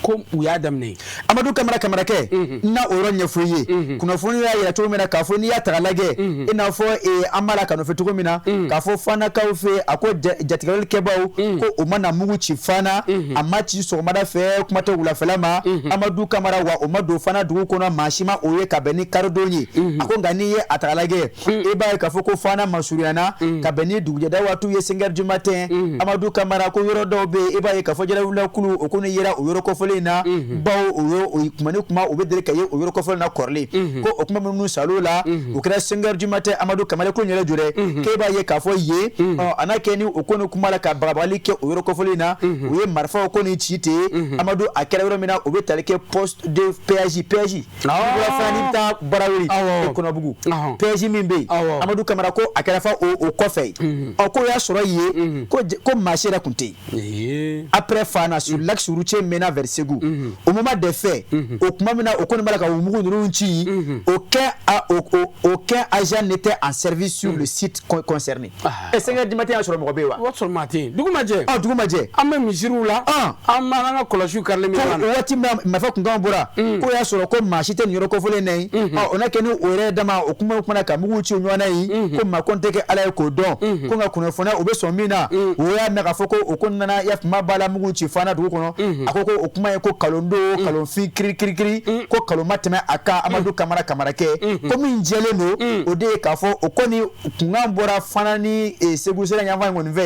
ko u y'a daminɛ. Amadu Kamara Kamarakɛ, n na o yɔrɔ ɲɛfɔ i ye. Kunnafoni y'a yira cogo min na k'a fɔ n'i y'a ta k'a lajɛ, i n'a fɔ an b'a la ka nɔfɛ cogo min na, k'a fɔ Fanakaw fɛ, a ko jatigɛwale kɛbaw ko o ma na mugu ci Fana, a ma ci sɔgɔmada fɛ, kuma tɛ wulafɛla ma. Amadu Kamara, wa o ma don Fana dugu kɔnɔ, maa si ma o ye ka bɛn ni karidon ye. A ko nka n'i ye a ta k'a lajɛ, i b'a ye k'a fɔ ko Fana masurunyana ka bɛn ni dugujɛda waatiw ye, 5 heures du matin. Amadu Kamara ko yɔrɔ dɔw bɛ yen, i b'a ye k'a fɔ jarawulilakulu o kɔni yera o yɔrɔ kofɔlen in na, bawo o ye o kuma ni kuma u bɛ deli ka ye o yɔrɔ kofɔlen na kɔrɔlen. Ko o kuma minnu sal'o la, o kɛra 5 heures du matin. Amadu Kamara ko yɛrɛ jɔ dɛ, k'e b'a ye k'a fɔ yen a n'a kɛ ni o ko ni kuma la ka bagabagali kɛ o yɔrɔ kofɔlen in na, u ye marifaw ko ni ci ten. Amadu, a kɛra yɔrɔ min na, o bɛ tali kɛ poste de péage. Péage fana, n'i bɛ taa Baraweli, Kɔnɔbugu, péage min bɛ yen, Amadu Kamara ko a kɛra fa o kɔfɛ. Ɔ, k'o y'a sɔrɔ yen ko maa si yɛrɛ tun tɛ yen. Après Fana, sur l'axe routier menant vers Ségou, au moment des faits, o tuma min na o kɔni b'a la ka o mugu ninnu ci, aucun agent n'était en service sur le site concerné. Ɛ, 5 heures du matin y'a sɔrɔ mɔgɔ bɛ yen wa? O y'a sɔrɔ maa tɛ yen, dugu ma jɛ. Ɔ, dugu ma jɛ. An bɛ misiriw la, an b'an ka kɔlɔsiw karilen min. Ko o waati min marifa kunkan bɔra, k'o y'a sɔrɔ ko maa si tɛ nin yɔrɔ kofɔlen na yen. Ɔ, o n'a kɛ ni o yɛrɛ dama o kuma na ka mugu ci o ɲɔgɔn na yen, ko maa ko n tɛ kɛ Ala ye k'o dɔn. Ko nka kunnafoniya o bɛ sɔn min na, o y'a mɛn k'a fɔ ko o ko nana ya kuma b'a la mugu ci Fana dugu kɔnɔ. A ko o kuma ye ko kalon don, kalonfin kiri kiri kiri, ko kalon ma tɛmɛ a kan. Amadu Kamara Kamarakɛ ko min jɛlen don, o de ye k'a fɔ o kɔni kunkan bɔra Fana ni Segu sira yanfan in kɔni fɛ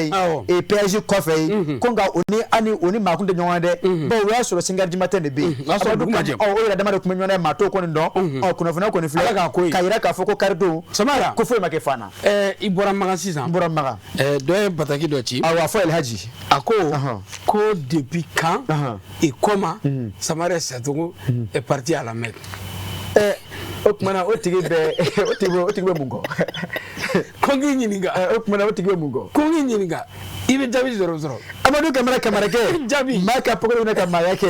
yen, péage kɔfɛ yen. Ko nka o ni ani o ni maa kun tɛ ɲɔgɔn ye dɛ, bawo o y'a sɔrɔ 5 heures du matin de bɛ yen. O y'a sɔrɔ dugu ma jɛ. Ɔ, o yɛrɛ dama de tun bɛ ɲɔgɔn na, maa t'o kɔni dɔn. Ɔ, kunnafoniya kɔni filɛ Ala k'a ko ye. K'a yira k'a fɔ ko karidon Samara, ko foyi ma kɛ Fana. I bɔra Makan sisan. N bɔra Makan. Dɔ ye bataki dɔ ci. Awɔ, a fɔ Elhaji. A ko ko depuis quand et comment Samara Sanogo est parti à la Mecque? O tuma na o tigi bɛ o tigi bɛ mun kɔ? Ko n k'i ɲininka. O tuma na o tigi bɛ mun kɔ? Ko n k'i ɲininka, i bɛ jaabi sɔrɔ. Amadu Kamara Kamarakɛ. Jaabi. Maa ka pɔkɔli minɛ ka maaya kɛ.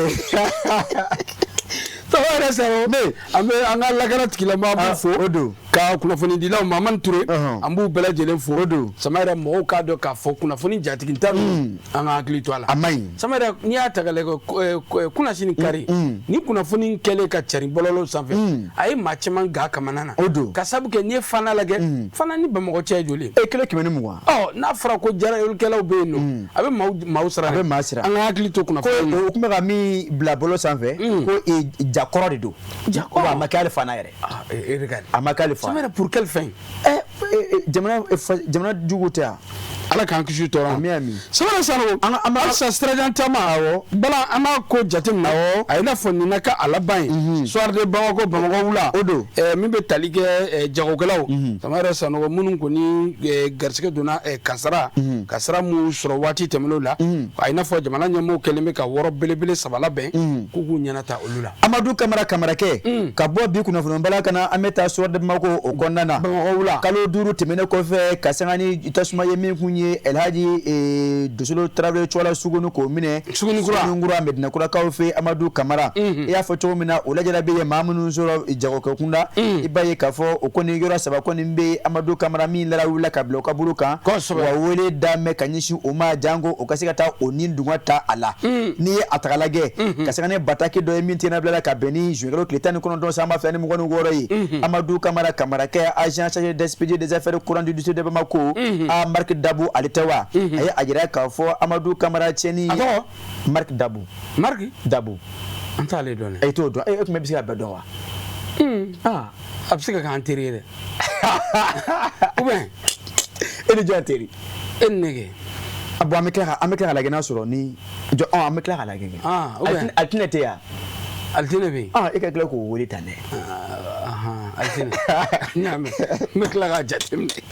Samara Sanogo Ne. An bɛ an ka lakana tigilamɔgɔw b'u fo. O don. Ka kunnafonidilaw Mamani Ture, an b'u bɛɛ lajɛlen fo. O don. Samara, mɔgɔw k'a dɔn k'a fɔ kunnafoni jatiginta ninnu, an ka hakili to a la. A man ɲi. Samara, n'i y'a ta k'a lajɛ, kunnasini kari ni kunnafoni kɛlen ka cari bɔlɔlɔw sanfɛ, a ye maa caman ga kamana na. O don. Ka sabu kɛ n'i ye Fana lajɛ, Fana ni Bamakɔ cɛ ye joli ye? E, kilo 120. Ɔ, n'a fɔra ko jarawelikɛlaw bɛ yen nɔ, a bɛ maaw siran. A bɛ maa siran. An ka hakili to ko kunnafoni na. O tun bɛ ka min bila bɔlɔ sanfɛ, ko jakɔrɔ de don. Jakɔrɔ. Wa a ma kɛ hali Fana yɛrɛ. Ah, e regarde. A ma kɛ hali Fana. Samara, pour quelle fin? Ɛ, jamana jamana jugu tɛ yan. Ala k'an kisi tɔɔrɔ ma. Ami, ami. Samara Sanogo, An halisa sirajan taama. Awɔ. Bala, an b'a ko jateminɛ. A ye n'a fɔ nin na ka a laban ye soir de Bamako, Bamakɔ wula. O don. Min bɛ tali kɛ jagokɛlaw, Samara Sanogo, minnu kɔni garisɛgɛ donna kasara kasara mun sɔrɔ waati tɛmɛnenw la, a ye n'a fɔ jamana ɲɛmɔgɔw kɛlen bɛ ka wɔrɔ belebele saba labɛn k'u k'u ɲɛna ta olu la. Amadu Kamara Kamarakɛ, ka bɔ bi kunnafonibala kana, an bɛ taa soir de Bamako o kɔnɔna na. Bamakɔ wula. Kalo 5 tɛmɛnen kɔfɛ, ka sanga ni tasuma ye min kun ye Elhaji Dosolo Tarawele Cɔla Suguni k'o minɛ. Sugunikura. Sugunikura, Medinakurakaw fɛ. Amadu Kamara, i y'a fɔ cogo min na, o lajɛra bɛ ye maa minnu sɔrɔ jagokɛ kunda, i b'a ye k'a fɔ o kɔni yɔrɔ saba kɔni bɛ yen. Amadu Kamara, min lara wulila ka bila o ka bolo kan. Wa wele da mɛn ka ɲɛsin o ma, janko o ka se ka taa o ni dungɔ ta a la. N'i ye a taga lajɛ, ka sanga ni bataki dɔ ye min tɛna bila la ka bɛn ni juin kalo tile 19 san 2026 ye, Amadu Kamara Kamarakɛ, agent chargé d'expédier des affaires courantes du district de Bamako, a Marc Dabu, ale tɛ wa, a ye a jira k'a fɔ Amadu Kamara tiɲɛni. A tɔgɔ? Marc Dabu. Marc Dabu. An t'ale dɔn dɛ. E t'o dɔn? E tun bɛ se ka bɛɛ dɔn wa? Ah, a bɛ se ka k'an teri ye dɛ, ou bien? E ni jɔn teri? E ni ne kɛ. Ah bon, an bɛ tila ka lajɛ n'a sɔrɔ ni jɔ. Ɔ, an bɛ tila ka lajɛ kɛ. Ah, ou bien. Alitinɛ tɛ yan? Alitinɛ bɛ yen. Ah, e ka tila k'o wele tan dɛ. Alitinɛ, n y'a mɛn, n bɛ tila k'a jateminɛ.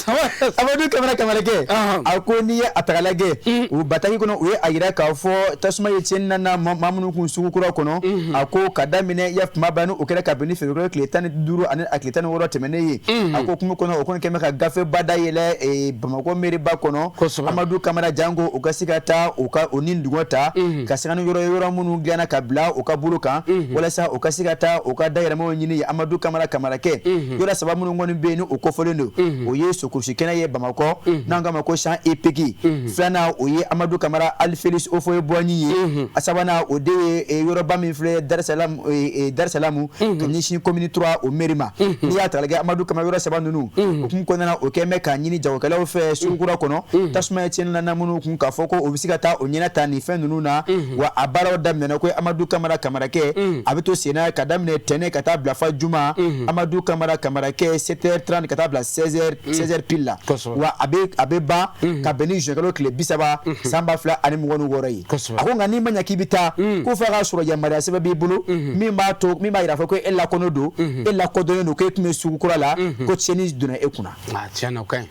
Amadu Kamara Kamarakɛ, a ko n'i ye a taga lajɛ o bataki kɔnɔ, u ye a yira k'a fɔ tasuma ye tiɲɛni nana maa minnu kun sugu kura kɔnɔ. A ko ka daminɛ i ya kuma ban ni o kɛra kabini février tile 15 ani a tile 16 tɛmɛnen ye. A ko kuma kɔnɔ, o kɔni kɛn bɛ ka gafe ba dayɛlɛ Bamakɔ mairie ba kɔnɔ. Amadu Kamara, janko u ka se ka taa u ka o ni dungɔ ta, ka sanga ni yɔrɔ yɔrɔ minnu dilanna ka bila u ka bolo kan, walasa u ka se ka taa u ka dayɛlɛmaw ɲini. Amadu Kamara Kamarakɛ, yɔrɔ saba minnu kɔni bɛ yen ni o kofɔlen don, o ye sokurusi kɛnɛ ye Bamakɔ, n'an k'a ma ko champ hippique. Filanan, o ye Amadu Kamara Alfélix Houphouët-Boigny ye. A sabanan, o de ye yɔrɔba min filɛ Darisalamu, ka ɲɛsin commune 3 o mairie ma. N'i y'a ta k'a lajɛ, Amadu Kamara, yɔrɔ saba ninnu o kun kɔnɔna na, o kɛn bɛ k'a ɲini jagokɛlaw fɛ sugu kura kɔnɔ, tasuma ye tiɲɛni nana minnu kun, k'a fɔ ko o bɛ se ka taa o ɲɛna ta nin fɛn ninnu na. Wa a baaraw daminɛna ko Amadu Kamara Kamarakɛ, a bɛ to senna ka daminɛ tɛnɛ ka taa bila fa juma. Amadu Kamara Kamarakɛ, 7h30 ka taa bila 16h 16h. heures pile la. Wa a bɛ ban ka bɛn ni juin kalo tile 30 san 2026 ye. A ko nka n'i ma ɲɛ k'i bɛ taa, ko f'a ka sɔrɔ yamaruya sɛbɛn b'i bolo min b'a to, min b'a yira fɔ ko e lakɔnɔ don, e lakodɔnnen don, ko e tun bɛ sugu kura la, ko tiɲɛni donna e kunna.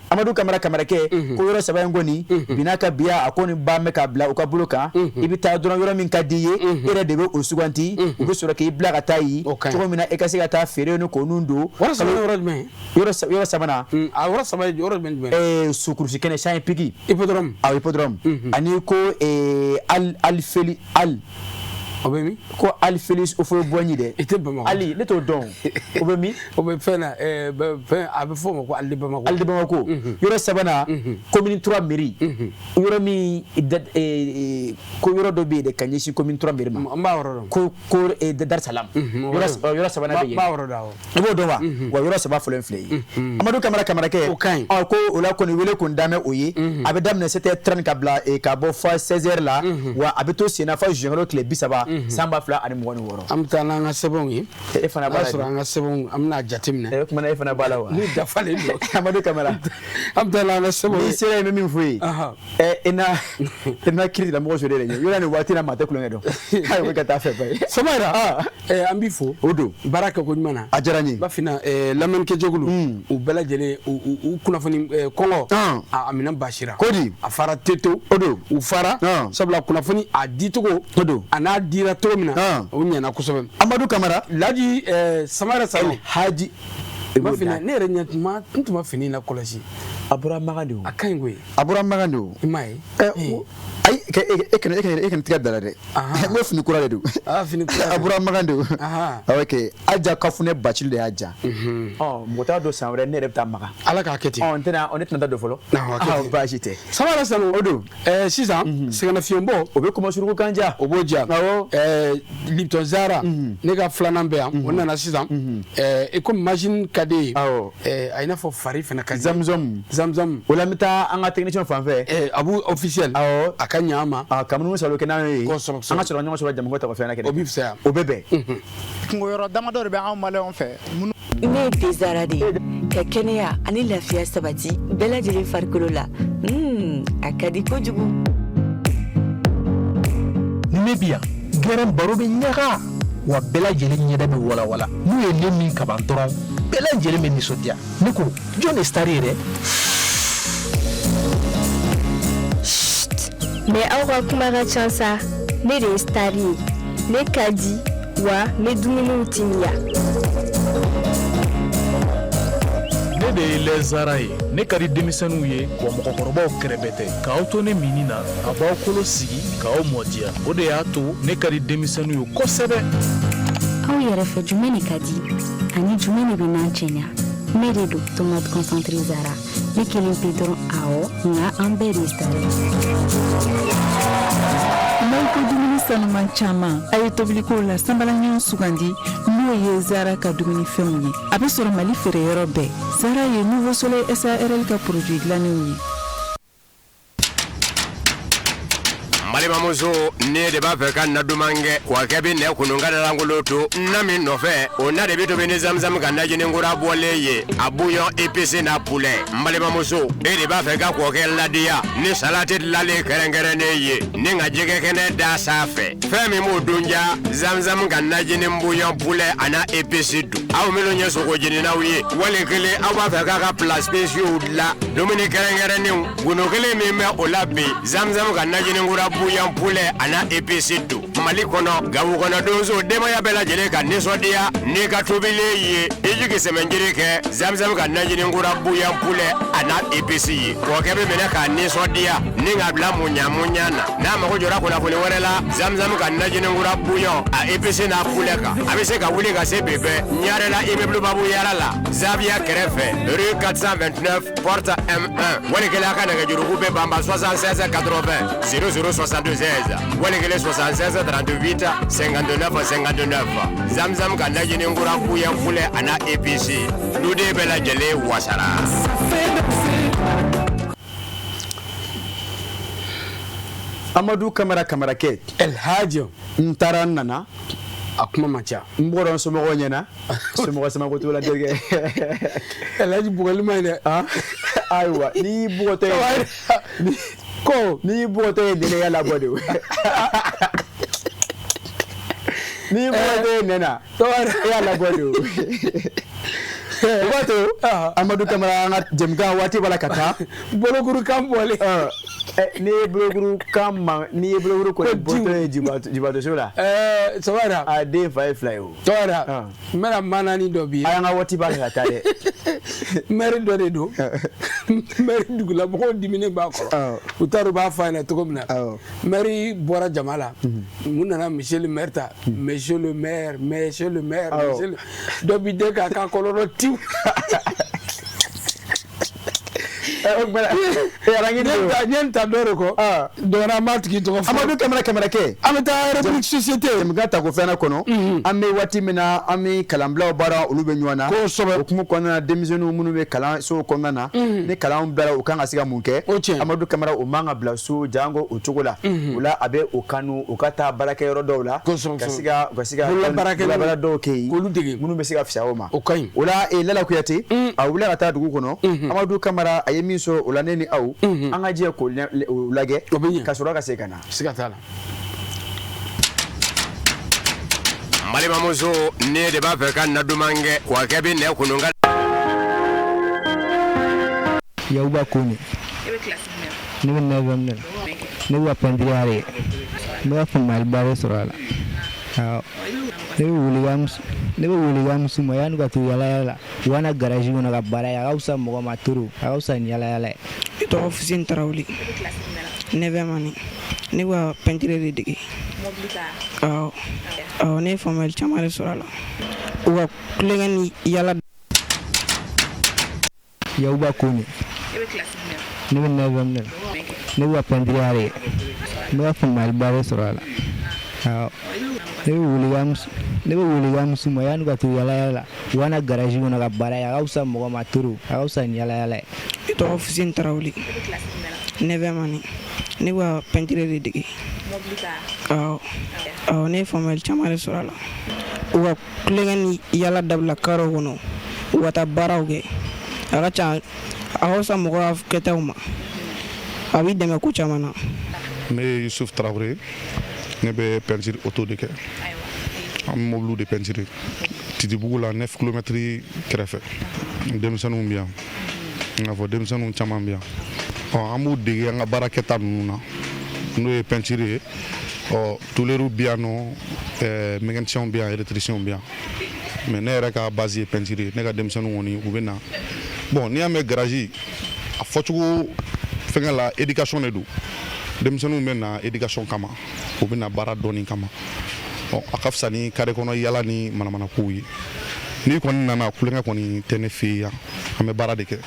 Amadu Kamara Kamarakɛ ko yɔrɔ saba in kɔni bina ka biya, a ko nin ban bɛ ka bila u ka bolo kan. I bɛ taa dɔrɔn, yɔrɔ min ka di i ye, e yɛrɛ de bɛ o suganti, u bɛ sɔrɔ k'i bila ka taa yen cogo min na e ka se ka taa feere ni k'o nun don. Yɔrɔ sabanan, a yɔrɔ saba ye yɔrɔ jumɛn? Sukurusi kɛnɛ, Champ Pigi, hippodrome. Awɔ, hippodrome. Ani ko Alifeli al O bɛ min? Ko Alifeli Houphouët-Boigny dɛ. I tɛ Bamakɔ. Ali ne t'o dɔn. O bɛ min? O bɛ fɛn na, fɛn a bɛ fɔ o ma ko Ali Bamako. Ali Bamako. Yɔrɔ sabanan, commune 3 mairie. Yɔrɔ min, ko yɔrɔ dɔ bɛ yen dɛ ka ɲɛsin commune 3 mairie ma. N b'a yɔrɔ dɔn. Ko Dar Salam. Yɔrɔ sabanan bɛ yen. N b'a yɔrɔ dɔn, awɔ. I b'o dɔn wa? Wa yɔrɔ saba fɔlɔ filɛ ye. Amadu Kamara Kamarakɛ. O ka ɲi. Ɔ, ko o la kɔni wele kun dan bɛ o ye. A bɛ daminɛ 7h30 ka bila ka bɔ fɔ 16h la. Wa a bɛ to sen na fɔ juin kalo tile 30 san 2026. An bɛ taa n'an ka sɛbɛnw ye. E fana b'a la. O y'a sɔrɔ an ka sɛbɛnw, an bɛna jateminɛ. E kumana, e fana b'a la wa? N'u dafalen don. Amadu Kamara. An bɛ taa n'an ka sɛbɛnw ye. N'i sera yen, n bɛ min f'u ye. E na e na kiiri tigilamɔgɔ sɔrɔ e yɛrɛ ɲɛ. Yɔrɔ nin waati la, maa tɛ kulonkɛ dɔn. Ayi, o ka taa fɛ ba ye. Samayira. An b'i fo. O don. Baara kɛ ko ɲuman na. A diyara n ye. Bafina, lamɛnnikɛjɛkulu, u bɛɛ lajɛlen u kunnafoni kɔngɔ. A minɛn basira. Kodi. A fara teto. O don. U fara. Sabula kunnafoni a dicogo. O don. A n'a dira cogo min na. O ɲɛna kosɛbɛ. Amadu Kamara. Laji Samayira Sanu. Haji. Bafina, ne yɛrɛ ɲɛ tuma n tun ma fini in lakɔlɔsi. A bɔra Makan de o. A ka ɲi koyi. A bɔra Makan de o. I m'a ye. Ayi, e kana tigɛ da la dɛ. N ko fini kura de don. Fini kura. A bɔra Makan de o. Ok, Aja Kafunɛ Bacili de y'a ja. Ɔ, mɔgɔ t'a dɔn, san wɛrɛ ne yɛrɛ bɛ taa Makan. Ala k'a kɛ ten. Ɔ, n tɛna, ne tɛna taa don fɔlɔ. Baasi tɛ. Samayira Sanu. O don. Sisan sɛgɛnnafiɲɛbɔ. O bɛ kuma suruku kan ja. O b'o ja. Awɔ. Lipton Zara. Ne ka filanan bɛ yan. O nana sisan. I komi machine ka di ye. Awɔ. A i n'a fɔ fari fana ka di. Zamzam. Zamzam. O la n bɛ taa an ka technicien fan fɛ. Abu officiel. Awɔ. A ka ɲa an ma. Ka munumunu salo kɛ n'an ye. Kosɛbɛ. An ka sɔrɔ ɲɔgɔn sɔrɔ jamuko ta kɔfɛ kɛnɛ. O bɛ fisaya. O bɛ bɛn. Kungo yɔrɔ damadɔ de bɛ anw maliyɛnw fɛ. Ne ye Tezara de ye ka kɛnɛya ani lafiya sabati bɛɛ lajɛlen farikolo la. A ka di kojugu. Ni ne bi yan, gɛrɛn baro bɛ ɲaga wa, bɛɛ lajɛlen ɲɛda bɛ walawala. N'u ye ne min kaban dɔrɔn, bɛɛ lajɛlen bɛ nisɔndiya. Ne ko jɔn de star ye dɛ? Mais aw ka kuma ka ca sa. Ne de ye star ye. Ne ka di wa, n bɛ dumuniw timiya. Ne de ye lɛzara ye. Ne ka di denmisɛnninw ye wa mɔgɔkɔrɔbaw kɛrɛbɛ tɛ. K'aw to ne minni na, a b'aw kolo sigi k'aw mɔdiya. O de y'a to ne ka di denmisɛnninw ye kosɛbɛ. Aw yɛrɛ fɛ, jumɛn de ka di ani jumɛn de bɛ n'an cɛɲa? Ne de don, tomate concentré Zara. Ne kelen pe dɔrɔn? Awɔ, nka an bɛɛ de ye star ye. N'aw ko dumuni sanuman caman, a ye tobilikow la sanbalaɲɔgɔn sugandi, n'o ye Zara ka dumunifɛnw ye. A bɛ sɔrɔ Mali feereyɔrɔ bɛɛ. Zara ye Nouveau Soleil SARL ka produit dilannenw ye. Balimamuso, ne de b'a fɛ ka na duman kɛ wa kɛ bɛ nɛ kunun ka dalankolon to na min nɔfɛ, o na de bɛ tobi ni zamzam ka najini kura bɔlen ye, a bouillon épicé n'a poulet. N balimamuso, e de b'a fɛ ka kɔkɛ ladiya ni salati dilanlen kɛrɛnkɛrɛnnen ye ni ka jɛgɛ kɛnɛ da sanfɛ, fɛn min b'o dun ja, zamzam ka najini bouillon poulet a n'a épice dun. Aw minnu ye sogo jeninaw ye, wali kelen aw b'a fɛ k'a ka plats spéciaux dilan, dumuni kɛrɛnkɛrɛnnenw, gundo kelen min bɛ o la bi, zamzam ka najini kura bouillon poulet a n'a épice dun. Mali kɔnɔ, Gawo kɔnɔ, donso denbaya bɛɛ lajɛlen ka nisɔndiya n'i ka tobilen ye, i jigi sɛmɛnjiri kɛ zamzam ka najini kura bouillon poulet a n'a épice ye. Kɔkɛ bɛ minɛ k'a nisɔndiya ni ka bila muɲa muɲa na. N'a mago jɔra kunnafoni wɛrɛ la zamzam ka najini kura bouillon a épice n'a poulet kan, a bɛ se ka wuli ka se bi bɛɛ Ɲarela, immeuble Babu Yara la, Zaviya kɛrɛfɛ, rue 429, porte M1. Wali kelen a ka nɛgɛjuruku bɛ banba 76 80 00 76, wali kelen 76 38 59 59. Zamzam ka najini kura bouillon poulet a n'a épice, duden bɛɛ lajɛlen wasara. Amadu Kamara Kamarakɛ. El Hadj. N taara, n nana. A kuma man ca. N bɔra n somɔgɔw ɲɛna, somɔgɔ samako t'o la, terikɛ. El Hadj, bugɔli ma ɲi dɛ. Ayiwa, n'i bugɔtɔ ye ko n'i bugɔtɔ ye nɛnɛ, y'a labɔ de o. N'i bugɔtɔ ye nɛnɛ, e y'a labɔ de o. O b'a to, Amadu Kamara, an ka jɛmukan waati b'a la ka taa. Bolokuru kan bɔlen. N'i ye bolokuru kan ma, n'i ye bolokuru kɔni bɔtɔ ye jibatɔso la. Sɔgɔma. A den fa ye fila ye o. Sɔgɔma, n bɛna maanani dɔ b'i ye. A y'an ka waati b'a la ka taa dɛ. Maire dɔ de don, maire dugulamɔgɔw diminen b'a kɔrɔ, u t'a dɔn u b'a fɔ a ɲɛna cogo min na. Maire bɔra jama la, mun nana monsieur le maire ta, monsieur le maire, monsieur le maire, monsieur le dɔ b'i den k'a k'a kɔlɔlɔ tiw. N ye nin ta dɔ de kɔ, dɔgɔnɔ, an b'a tigi tɔgɔ fɔ. Amadu Kamara, Kamarakɛ. An bɛ taa République société. Jɛmukan tako filanan kɔnɔ, an bɛ waati min na, an bɛ kalanbilaw baara, olu bɛ ɲɔgɔn na. Kosɛbɛ. O hukumu kɔnɔna na, denmisɛnninw minnu bɛ kalanso kɔnɔna na, ni kalanw bilara, u kan ka se ka mun kɛ? O tiɲɛ. Amadu Kamara, o man ka bila so jango o cogo la. O la, a bɛ o kanu u ka taa baarakɛyɔrɔ dɔw la. Kosɛbɛ. Ka se ka Bololabaarakɛlaw. dɔw kɛ yen. K'olu dege. Minnu bɛ se ka fisaya o ma. O ka ɲi. O la, Lala Kuyate, a wulila ka taa dugu kɔnɔ. Amadu Kamara, a ye min sɔrɔ o la, ne ni aw, an ka jɛ k'o lajɛ. O bɛ ɲɛ. Ka sɔrɔ ka segin ka na. Siga t'a la. N balimamuso, ne de b'a fɛ ka na duman kɛ wa kɛ bɛ nɛ kunun ka. Yakuba Kone. Ne bɛ neuvième de la. Ne bɛ ka peinture de kɛ. N bɛ ka faamuyaliba de sɔrɔ a la. Awɔ. Ne bɛ welekan min s'u ma, yanni ka to yala yala la, u ka na garage kɔnɔ ka baara kɛ, a ka fisa mɔgɔ ma trop, a ka fisa ni yala yala ye. Ne tɔgɔ Fuseni Tarawele. Neuvième année. Ne bɛ ka peinture de dege. Awɔ. Awɔ, ne ye faamuyali caman de sɔrɔ a la. U ka tulonkɛ ni yala. Yakuba Kone. Ne bɛ neuvième de la. Ne bɛ ka peinture de kɛ. N bɛ ka faamuyaliba de sɔrɔ a la. Awɔ. Ne bɛ welekan min s'u ma, yanni ka to yala yala la, u ka na garage kɔnɔ ka baara kɛ, a ka fisa mɔgɔ ma trop, a ka fisa ni yala yala ye. Ne tɔgɔ Fuseni Tarawele. Neuvième année. Ne bɛ ka peinture de dege. Awɔ. Awɔ, ne ye faamuyali caman de sɔrɔ a la. U ka tulonkɛ ni yala dabila carré kɔnɔ, u ka taa baaraw kɛ. A ka ca, a ka fisa mɔgɔ ka kɛtaw ma. A b'i dɛmɛ ko caman na. Ne ye Yusuf Tarawele, ne bɛ peinture auto de kɛ. An bɛ mobiliw de peinture Titibugu la, 9 kilomètres kɛrɛfɛ. Denmisɛnninw bɛ yan, i n'a fɔ denmisɛnninw caman bɛ yan. Ɔ, an b'u dege an ka baarakɛta ninnu na, n'o ye peinture ye. Ɔ, tôlier bɛ yan nɔ, mécaniciens bɛ yan, électriciens bɛ yan, mais ne yɛrɛ ka base ye peinture ye. Ne ka denmisɛnninw kɔni, u bɛ na. Bon, n'i y'a mɛn garage, a fɔcogo fɛngɛ la, éducation de don. Denmisɛnninw bɛ na éducation kama, u bɛ na baara dɔɔni kama. Ɔ, a ka fisa ni carré kɔnɔ yala ni manamanakow ye. N'i kɔni nana, kulonkɛ kɔni tɛ ne fɛ yen yan. An bɛ baara de kɛ.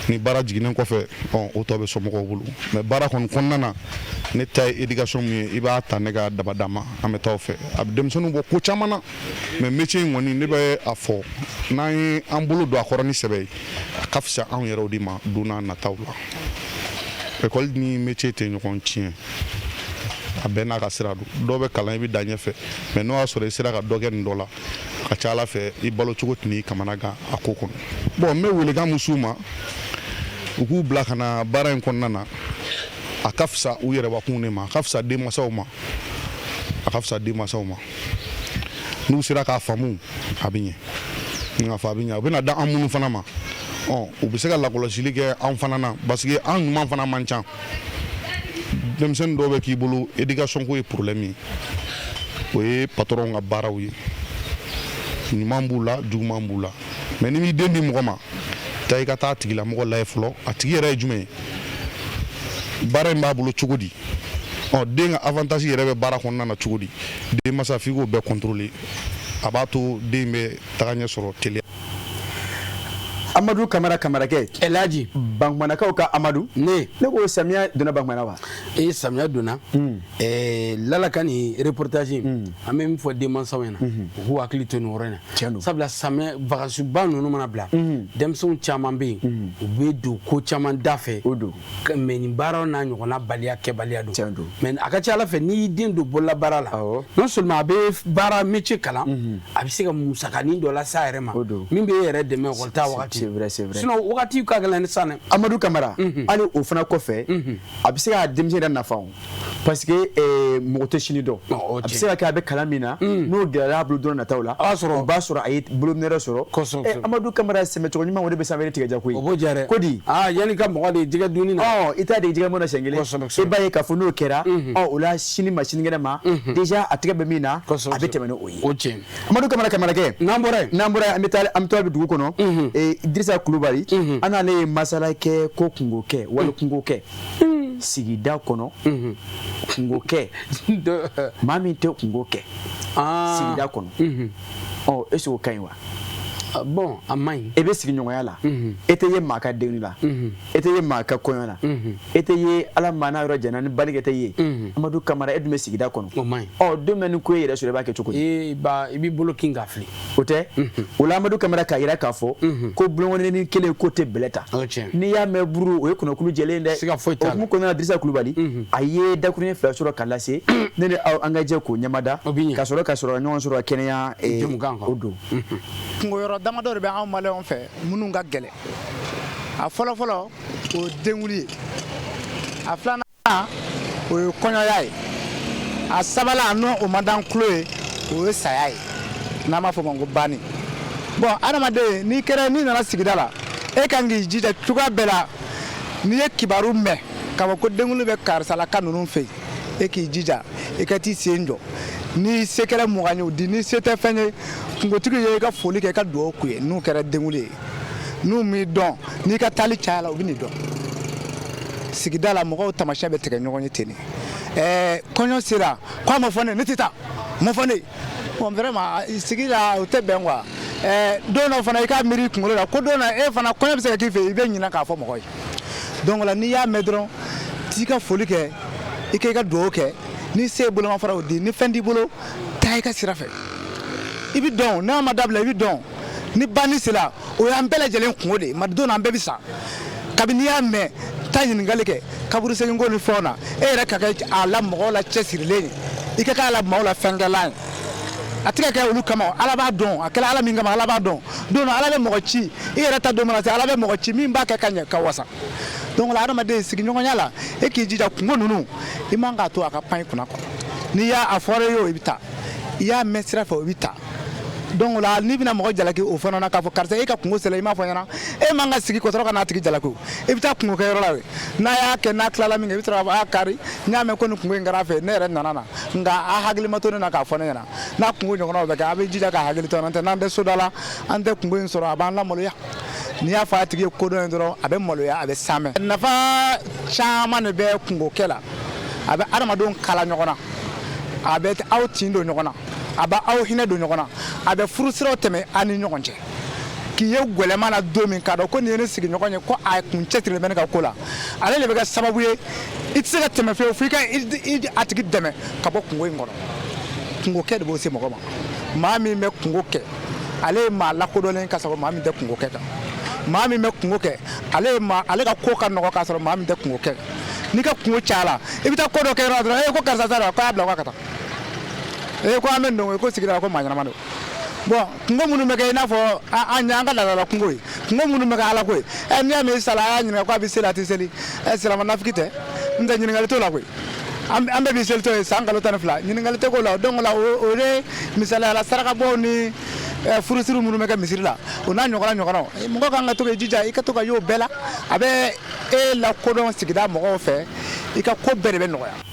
Ni baara jiginnen kɔfɛ, ɔ, o tɔ bɛ somɔgɔw bolo, mais baara kɔni kɔnɔna na, ne ta ye éducation min ye, i b'a ta ne ka dabada ma, an bɛ taa o fɛ. A bɛ denmisɛnninw bɔ ko caman na. Mais métier in kɔni, ne bɛ a fɔ, n'an ye an bolo don a kɔrɔ ni sɛbɛ ye, a ka fisa anw yɛrɛw de ma don n'a nataw la. École ni métier tɛ ɲɔgɔn tiɲɛ, a bɛɛ n'a ka sira don. Dɔw bɛ kalan, i bɛ dan ɲɛfɛ, mais n'o y'a sɔrɔ i sera ka dɔ kɛ nin dɔ la, a ka ca ala fɛ, i balo cogo tɛ n'i kamana gan a ko kɔnɔ. Bon, n bɛ welekan min s'u ma, u k'u bila ka na baara in kɔnɔna na. A ka fisa u yɛrɛbakun de ma, a ka fisa denmansaw ma, a ka fisa denmansaw ma. N'u sera k'a faamu, a bɛ ɲɛ. N k'a fɔ a bɛ ɲɛ, a bɛ na da an minnu fana ma. Ɔ, u bɛ se ka lakɔlɔsili kɛ an fana na, parce que an ɲuman fana man ca. Denmisɛnnin dɔw bɛ k'i bolo, éducation ko ye problème ye, o ye patron ka baaraw ye. Ɲuman b'u la, juguman b'u la, mais n'i m'i den di mɔgɔ ma, taa i ka taa a tigilamɔgɔ lajɛ fɔlɔ, a tigi yɛrɛ ye jumɛn ye, baara in b'a bolo cogo di, ɔ, den ka avantage yɛrɛ bɛ baara kɔnɔna na cogo di. Denmansa, f'i k'o bɛɛ contrôler, a b'a to den bɛ taga ɲɛ sɔrɔ teliya. Amadu Kamara, Kamarakɛ. Elhaji. Bankumanakaw ka Amadu. Ne ko samiya donna Bankumana wa? Ee, samiya donna. Lala ka nin reportage in, an bɛ min fɔ denmansaw ɲɛna, u k'u hakili to nin yɔrɔ in na. Tiɲɛ don. Sabula samiya vacances ba ninnu mana bila, denmisɛnw caman bɛ yen, u bɛ don ko caman da fɛ. O don. Mais nin baaraw n'a ɲɔgɔnna baliya kɛbaliya don. Tiɲɛ don. Mais a ka ca ala fɛ, n'i y'i den don bololabaara la, non seulement a bɛ baara métier kalan, a bɛ se ka musakanin dɔ lase a yɛrɛ ma, min bɛ e yɛrɛ dɛmɛ école ta wagati. C'est vrai, c'est vrai. Sinon wagati ka gɛlɛn ni san dɛ. Amadu Kamara, hali o fana kɔfɛ, a bɛ se ka denmisɛn yɛrɛ nafa o, parce que mɔgɔ tɛ sini dɔn. A bɛ se ka kɛ a bɛ kalan min na, n'o gɛlɛyara a bolo don nataw la, o b'a sɔrɔ a ye bolominɛ sɔrɔ. Amadu Kamara, sɛmɛcogo ɲuman, o de bɛ sanfɛ tigɛ ja koyi. O b'o diya dɛ. Ko di? Aa, yanni ka mɔgɔ de jɛgɛ dunni na. Ɔ, i t'a dege jɛgɛ mɔn na siɲɛ kelen. I b'a ye k'a fɔ n'o kɛra, ɔ, o la sini ma sinikɛnɛ ma, déjà a tɛgɛ bɛ min na, a bɛ tɛmɛ ni o ye. O tiɲɛ. Amadu Kamara, Kamarakɛ. N'an bɔra yen. N'an bɔra yen, an bɛ taa, an bɛ taa dugu kɔnɔ. Dirisa Kulubali, an n'ale ye masala kɛ ko kungo kɛ wali kungo kɛ. Sigida kɔnɔ, kungo kɛ. Maa min tɛ kungo kɛ sigida kɔnɔ, ɔ, est ce que o ka ɲi wa? Bon, a man ɲi. E bɛ sigiɲɔgɔnya la, e tɛ ye maa ka denni la, e tɛ ye maa ka kɔɲɔ la, e tɛ ye ala maa n'a yɔrɔ jɛnna ni balikɛ tɛ ye. Amadu Kamara, e dun bɛ sigida kɔnɔ. O man ɲi. Ɔ, don min na ni ko ye yɛrɛ sɔrɔ, i b'a kɛ cogo di? Ee ba, i b'i bolo kin ka fili. O tɛ o la. Amadu Kamara, k'a yira k'a fɔ ko bulonkɔnɔni kelen ko tɛ bɛlɛ ta. N'i y'a mɛn buru, o ye kɔnɔkulu jɛlen dɛ. Siga foyi t'a la. O hukumu kɔnɔna na, Dirisa Kulubali, a ye dakuruɲɛ 2 sɔrɔ ka lase ne ni aw, an ka jɛ k'o ɲɛmada ka sɔrɔ ka ɲɔgɔn sɔrɔ kɛnɛya o don. Kungo yɔrɔ damadɔ de bɛ anw maliyɛnw fɛ minnu ka gɛlɛn. A fɔlɔ-fɔlɔ, o ye denwuli ye. A filanan, o ye kɔɲɔya ye. A sabanan, n'o o man d'an tulo ye, o ye saya ye, n'an b'a fɔ o ma ko banni. Bon, adamaden, n'i kɛra, n'i nana sigida la, e kan k'i jija cogoya bɛɛ la. N'i ye kibaru mɛn k'a fɔ ko denwuli bɛ karisa la ka ninnu fɛ yen, e k'i jija i ka t'i sen jɔ. N'i se kɛra 20 ye, o di. N'i se tɛ fɛn ye, kungotigi ye, i ka foli kɛ, i ka dugawu k'u ye. N'u kɛra denwuli ye, n'u m'i dɔn, n'i ka taali cayala, u bɛ n'i dɔn sigida la. Mɔgɔw tamasiyɛn bɛ tigɛ ɲɔgɔn ye ten de. Kɔɲɔ sera, k'a ma fɔ ne, ne tɛ taa, ma fɔ ne. Bon, vraiment, sigi la, o tɛ bɛn quoi. Don dɔ fana, i k'a miiri i kunkolo la ko don dɔ e fana kɔɲɔ bɛ se ka k'i fɛ, i bɛ ɲinɛ k'a fɔ mɔgɔ ye. Donc la, n'i y'a mɛn dɔrɔn, t'i ka foli kɛ, i ka dugawu kɛ. Ni se ye bolomafara, o di. Ni fɛn t'i bolo, taa i ka sira fɛ, i bɛ dɔn. N'a ma dabila, i bɛ dɔn. Ni banni sera, o y'an bɛɛ lajɛlen kungo de ye. Ma don an bɛɛ bɛ sa. Kabini n'i y'a mɛn, taa ɲininkali kɛ kaburu seginko ni fɛnw na. E yɛrɛ ka kɛ a la mɔgɔw la cɛsirilen ye, i ka kɛ a la maaw la fɛnkɛlan ye. A tɛ ka kɛ olu kama, Ala b'a dɔn. A kɛra Ala min kama, Ala b'a dɔn. Don dɔ, Ala bɛ mɔgɔ ci. I yɛrɛ ta don mana se, Ala bɛ mɔgɔ ci min b'a kɛ ka ɲɛ ka wasa. Donc la, adamaden, sigiɲɔgɔnya la, e k'i jija kungo ninnu, i man k'a to a ka pan i kunna quoi. N'i y'a a fɔra i ye o, i bɛ taa. I y'a mɛn sira fɛ, o bɛ taa. Donc la, n'i bɛna mɔgɔ jalaki o fana na k'a fɔ karisa, e ka kungo sera, i m'a fɔ ɲɛna, e man ka sigi ka sɔrɔ ka n'a tigi jalaki. O i bɛ taa kungo kɛyɔrɔ la, n'a y'a kɛ, n'a tilala min kɛ, i bɛ sɔrɔ k'a fɔ: a kari, n y'a mɛn ko nin kungo in kɛra a fɛ, ne yɛrɛ nana na, nka a hakili ma to ne na k'a fɔ ne ɲɛna. N'a kungo ɲɔgɔnnaw bɛ kɛ, a bɛ jija ka hakili to an tɛ n'an tɛ soda la, an tɛ kungo in sɔrɔ, a b'an lamaloya. N'i y'a fɔ a tigi ye kodɔn ye dɔrɔn, a bɛ maloya, a bɛ sanmɛ. Nafa caman de bɛ kungokɛ la. A bɛ adamadenw kala ɲɔgɔn na, a bɛ aw tin don ɲɔgɔn na, a bɛ aw hinɛ don ɲɔgɔn na, a bɛ furusiraw tɛmɛ aw ni ɲɔgɔn cɛ. K'i ye gwɛlɛma la don min, k'a dɔn ko nin ye ne sigiɲɔgɔn ye, ko a kun cɛsirilen bɛ ne ka ko la, ale de bɛ kɛ sababu ye i tɛ se ka tɛmɛ fiyewu f'i ka a tigi dɛmɛ ka bɔ kungo in kɔnɔ. Kungokɛ de b'o se mɔgɔ ma. Maa min bɛ kungo kɛ, ale ye maa lakodɔnlen ka sɔrɔ maa min tɛ kungo kɛ kan. Maa min bɛ kungo kɛ, ale ye maa, ale ka ko ka nɔgɔ k'a sɔrɔ maa min tɛ kungo kɛ. N'i ka kungo cayala, i bɛ taa ko dɔ kɛ yɔrɔ la dɔrɔn, e ko karisa sara, ko a y'a bila ko a ka taa, e ko an bɛ nin ko sigida la ko maa ɲɛnama don. Bon, kungo minnu bɛ kɛ, i n'a fɔ an an ka laadala kungo ye, kungo minnu bɛ kɛ ala ko ye, ɛ, n'i y'a mɛn i sala, a y'a ɲininka ko a bɛ seli, a tɛ seli, ɛ, silamɛ nafigi tɛ n tɛ, ɲininkali t'o la koyi. An bɛɛ bɛ selitɔ ye san kalo 12, ɲininkali tɛ k'o la. Donc la, o de misaliya la, sarakabɔw ni furusiri minnu bɛ kɛ misiri la, o n'a ɲɔgɔnna ɲɔgɔnnaw, mɔgɔ kan ka to k'i jija i ka to ka y'o bɛɛ la. A bɛ e lakodɔn sigida mɔgɔw fɛ, i ka ko bɛɛ de bɛ nɔgɔya.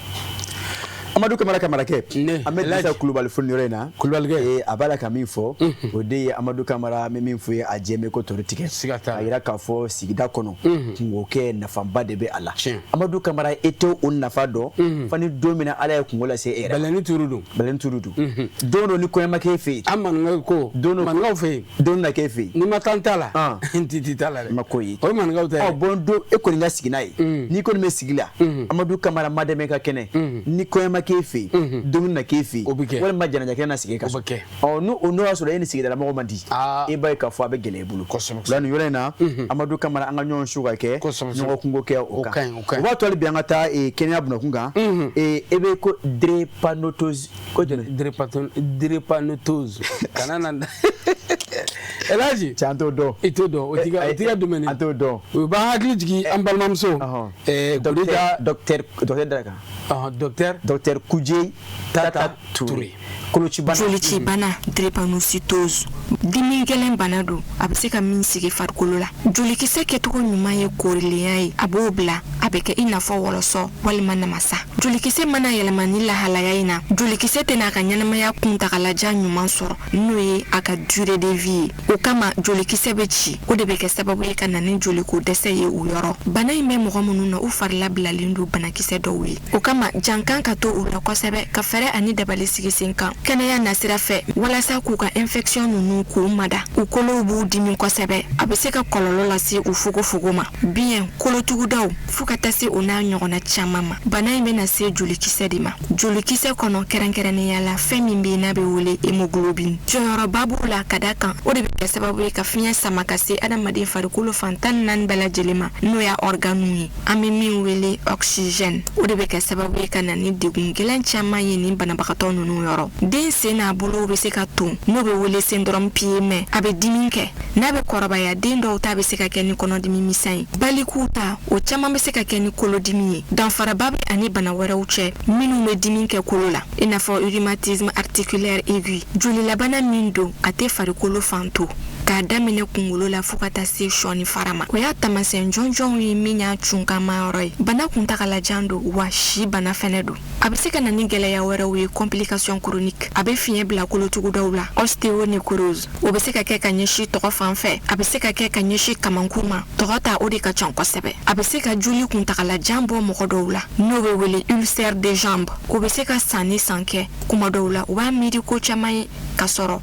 Amadu Kamara, Kamarakɛ, an bɛ Dirisa Kulubali fo nin yɔrɔ in na. Kulubalikɛ, a b'a la ka min fɔ, o de ye Amadu Kamara, an bɛ min fɔ ye, a jɛ bɛ ko tɔrɔ tigɛ. A yira k'a fɔ sigida kɔnɔ, kungokɛ nafaba de bɛ a la. Amadu Kamara, e tɛ o nafa dɔn fo ni don min na Ala ye kungo lase e yɛrɛ ma. Bɛlɛni turu don. Bɛlɛni turu don. Don dɔ ni kɔɲɔ ma k'e fɛ yen. An maninkaw ko. Don dɔ maninkaw fɛ yen. Don na k'e fɛ yen. N'i ma taa n ta la, n ti t'a la dɛ. Ma ko ye. O ye maninkaw ta ye. Ɔ bon, don e kɔni ka sigi n'a ye. N'i kɔni bɛ sigi la. Amadu Kamara, ma dɛmɛ ka kɛnɛ. Ni kɔɲɔ ma k'e fɛ yen, dumuni na k'e fɛ yen. O bɛ kɛ. Walima janaja kɛnɛ na sigi e ka so. O bɛ kɛ. Ɔ, n'o y'a sɔrɔ e ni sigidalamɔgɔ man di. E b'a ye k'a fɔ a bɛ gɛlɛya i bolo. Kosɛbɛ. O la nin yɔrɔ in na, Amadu Kamara, an ka ɲɔgɔn su ka kɛ. Kosɛbɛ. Ɲɔgɔn kungo kɛ o kan. O ka ɲi, o ka ɲi. O b'a to hali bi an ka taa kɛnɛya bunakun kan. E bɛ ko drépanocytose ko jɔn? Drépanocytose. Kana na. Elhaji Cɛ, an t'o dɔn. I t'o dɔn, o t'i ka domaine. An t'o dɔn. O b'an hakili jigin an balimamuso Kodija. Docteur Daraka. Docteur. Docteur Kuje Tata Touré. Kolocibana. Jolicibana, drépanocytose, dimi gɛlɛn bana don, a bɛ se ka min sigi farikolo la. Jolikisɛ kɛcogo ɲuman ye korilenya ye, a b'o bila, a bɛ kɛ i n'a fɔ wɔlɔsɔ walima namasa. Jolikisɛ mana yɛlɛma ni lahalaya in na, jolikisɛ tɛna a ka ɲɛnamaya kuntagalajan ɲuman sɔrɔ, n'o ye a ka durée de vie ye. O kama jolikisɛ bɛ ci, o de bɛ kɛ sababu ye ka na ni joliko dɛsɛ ye u yɔrɔ. Bana in bɛ mɔgɔ minnu na, u farila bilalen don banakisɛ dɔw ye. O kama jankan ka to u la kosɛbɛ, ka fɛɛrɛ ani dabali sigi sen kan kɛnɛya nasira fɛ, walasa k'u ka infection ninnu k'u mada. U kolow b'u dimi kosɛbɛ, a bɛ se ka kɔlɔlɔ lase u fogofogo ma, biɲɛ, kolotugudaw, fo ka taa se o n'a ɲɔgɔnna caman ma. Bana in bɛna se jolikisɛ de ma. Jolikisɛ kɔnɔ, kɛrɛnkɛrɛnnenya la, fɛn min bɛ yen n'a bɛ wele hémoglobine, jɔyɔrɔba b'o la, ka da kan o de bɛ kɛ sababu ye ka fiɲɛ sama ka se adamaden farikolo fan 14 bɛɛ lajɛlen ma, n'o y'a organew ye, an bɛ min wele oxygène. O de bɛ kɛ sababu ye ka na ni degun gɛlɛn caman ye nin banabagatɔ ninnu yɔrɔ. Den sen n'a bolow bɛ se ka ton, n'o bɛ wele syndrome pied-main, a bɛ dimi kɛ. N'a bɛ kɔrɔbaya, den dɔw ta bɛ se ka kɛ ni kɔnɔdimi misɛn ye, balikuw ta, o caman bɛ se ka kɛ ni kolodimi ye. Danfaraba bɛ ani bana wɛrɛw cɛ minnu bɛ dimi kɛ kolo la, i n'a fɔ rhumatisme articulaire aigu. Jolilabana min don, a tɛ farikolo fan to, k'a daminɛ kunkolo la fo ka taa se sɔɔni fara ma. O y'a taamasiyɛn jɔnjɔnw ye min y'a cunkanma yɔrɔ ye. Bana kuntagalajan don, wa si bana fɛnɛ don. A bɛ se ka na ni gɛlɛya wɛrɛw ye, complication chronique. A bɛ fiɲɛ bila kolotugudaw la, ostéonécrose. O bɛ se ka kɛ ka ɲɛsin tɔgɔ fan fɛ, a bɛ se ka kɛ ka ɲɛsin kamankun ma. Tɔgɔ ta, o de ka ca kosɛbɛ. A bɛ se ka joli kuntagalajan bɔ mɔgɔ dɔw la, n'o bɛ wele ulcère de jambe. O bɛ se ka san ni san kɛ. Kuma dɔw la, u b'a miiri ko caman ye, ka sɔrɔ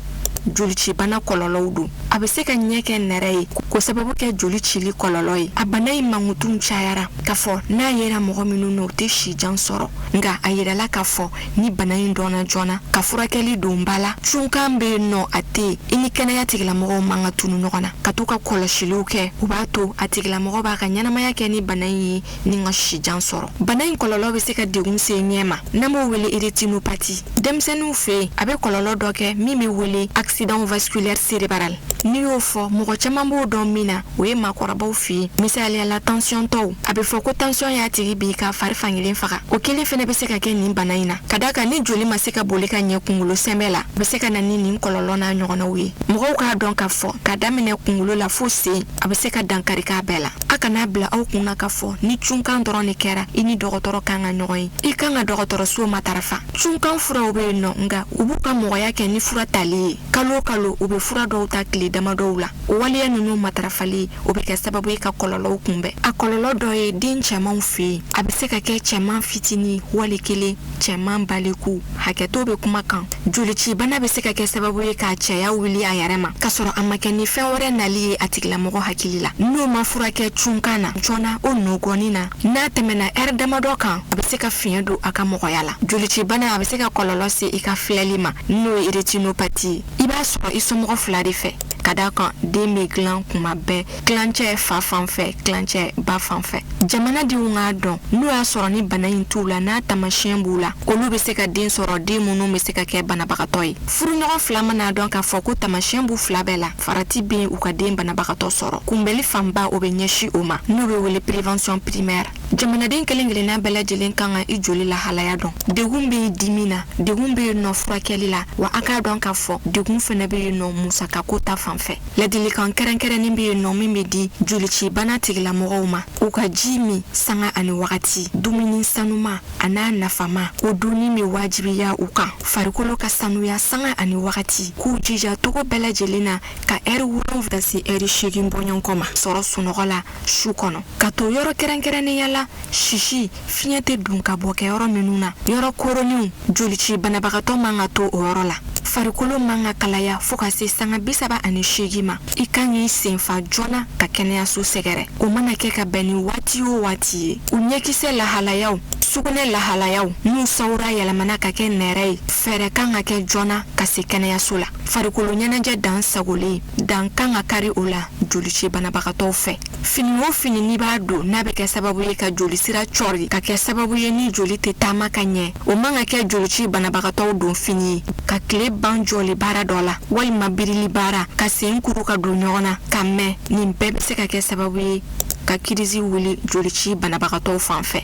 jolicibana kɔlɔlɔw don. A bɛ se ka ɲɛ kɛ nɛrɛ ye, k'o sababu kɛ joli cili kɔlɔlɔ ye. A bana in mankutu cayara k'a fɔ n'a yera mɔgɔ minnu na, u tɛ sijan sɔrɔ. Nka a yirala k'a fɔ ni bana in dɔnna joona, ka furakɛli don ba la, cunkan bɛ yen nɔ, a tɛ yen, i ni kɛnɛya tigilamɔgɔw man ka tunu ɲɔgɔn na, ka to ka kɔlɔsiliw kɛ, o b'a to a tigilamɔgɔ b'a ka ɲɛnamaya kɛ ni bana in ye ni ka sijan sɔrɔ. Bana in kɔlɔlɔ bɛ se ka degun se ɲɛ ma, n'an b'o wele rétinopathie. Denmisɛnninw fɛ yen, a bɛ kɔlɔlɔ dɔ kɛ min bɛ wele accident vasculaire cérébral. N'i y'o fɔ, mɔgɔ caman b'o dɔn min na, o ye maakɔrɔbaw fɛ yen, misaliya la tension tɔw. A bɛ fɔ ko tension y'a tigi bin k'a fari fankelen faga. O kelen fɛnɛ bɛ se ka kɛ nin bana in na, ka d'a kan ni joli ma se ka boli ka ɲɛ kunkolo sɛmɛ la, a bɛ se ka na ni nin kɔlɔlɔ n'a ɲɔgɔnnaw ye. Mɔgɔw k'a dɔn k'a fɔ k'a daminɛ kunkolo la fo sen, a bɛ se ka dankari k'a bɛɛ la. A kana bila aw kun na k'a fɔ ni cunkan dɔrɔn de kɛra, i ni dɔgɔtɔrɔ kan ka ɲɔgɔn ye, i kan ka dɔgɔtɔrɔso matarafa. Cunkan furaw bɛ yen nɔ, nka u b'u ka mɔgɔya kɛ ni fura tali ye. Kalo o kalo, u bɛ fura dɔw ta tile damadɔw la. O waleya ninnu matarafali, o bɛ kɛ sababu ye ka kɔlɔlɔw kunbɛn. A kɔlɔlɔ dɔ ye, den cɛmanw fɛ yen, a bɛ se ka kɛ cɛman fitinin wali kelen cɛman baliku, hakɛto bɛ kuma kan. Jolicibana bɛ se ka kɛ sababu ye k'a cɛya wuli a yɛrɛ ma, k'a sɔrɔ a ma kɛ ni fɛn wɛrɛ nali ye a tigilamɔgɔ hakili la. N'o ma furakɛ cunkan na joona, o nɔgɔnin na, n'a tɛmɛna ɛri damadɔ kan, a bɛ se ka fiɲɛ don a ka mɔgɔya la. Jolicibana, a bɛ se ka kɔlɔlɔ se i ka filɛli ma, n'o ye rétinopathie ye. I b'a sɔrɔ i somɔgɔ fila de fɛ, ka d'a kan den bɛ dilan kuma bɛɛ, tilancɛ fa fan fɛ, tilancɛ ba fan fɛ. Jamanadenw k'a dɔn, n'o y'a sɔrɔ ni bana in t'u la, n'a taamasiyɛn b'u la, olu bɛ se ka den sɔrɔ, den minnu bɛ se ka kɛ banabagatɔ ye. Furuɲɔgɔn fila mana dɔn k'a fɔ ko taamasiyɛn b'u fila bɛɛ la, farati bɛ yen u ka den banabagatɔ sɔrɔ. Kunbɛli fanba, o bɛ ɲɛsin o ma, n'o bɛ wele prévention primaire. Jamanaden kelen kelenna bɛɛ lajɛlen kan ka i joli lahalaya dɔn. Degun bɛ yen dimi na, degun bɛ yen nɔ furakɛli la, wa a k'a dɔn k'a fɔ degun fana bɛ yen nɔ musakako ta fan fɛ. Ladilikan kɛrɛnkɛrɛnnen bɛ yen nɔ min bɛ di jolicibana tigilamɔgɔw ma: u ka ji min sanga ani wagati, dumuni sanuma a n'a nafama, o dunni bɛ wajibiya u kan, farikolo ka sanuya sanga ani wagati, k'u jija togo bɛɛ lajɛlen na ka ɛri 7 se ɛri 8 bɔɲɔgɔn ma sɔrɔ sunɔgɔ la su kɔnɔ, ka to yɔrɔ kɛrɛnkɛrɛnnenya la, sisi fiɲɛ tɛ dun ka bɔ kɛ yɔrɔ minnu na, yɔrɔ koroninw. Jolici banabagatɔ man ka to o yɔrɔ la. Farikolo man ka kalaya fo ka se sanga 38 ma. I kan k'i senfa joona ka kɛnɛyaso sɛgɛrɛ, o mana kɛ ka bɛn ni waati o waati ye. U ɲɛkisɛ lahalayaw, sugunɛ lahalayaw, n'u sawura yɛlɛmana ka kɛ nɛrɛ ye, fɛɛrɛ kan ka kɛ joona. ka se kɛnɛyaso la. Farikolo ɲɛnajɛ dan sagolen, dan kan ka kari o la jolici banabagatɔw fɛ. Fini o fini n'i b'a don n'a bɛ kɛ sababu ye ka jolisira cɔri, ka kɛ sababu ye ni joli tɛ taama ka ɲɛ, o man ka kɛ jolici banabagatɔw don fini ye. Ka tile ban jɔli baara dɔ la walima birili baara, ka sen kuru ka don ɲɔgɔn na ka mɛn, nin bɛɛ bɛ se ka kɛ sababu ye ka kirisi wuli jolici banabagatɔw fan fɛ.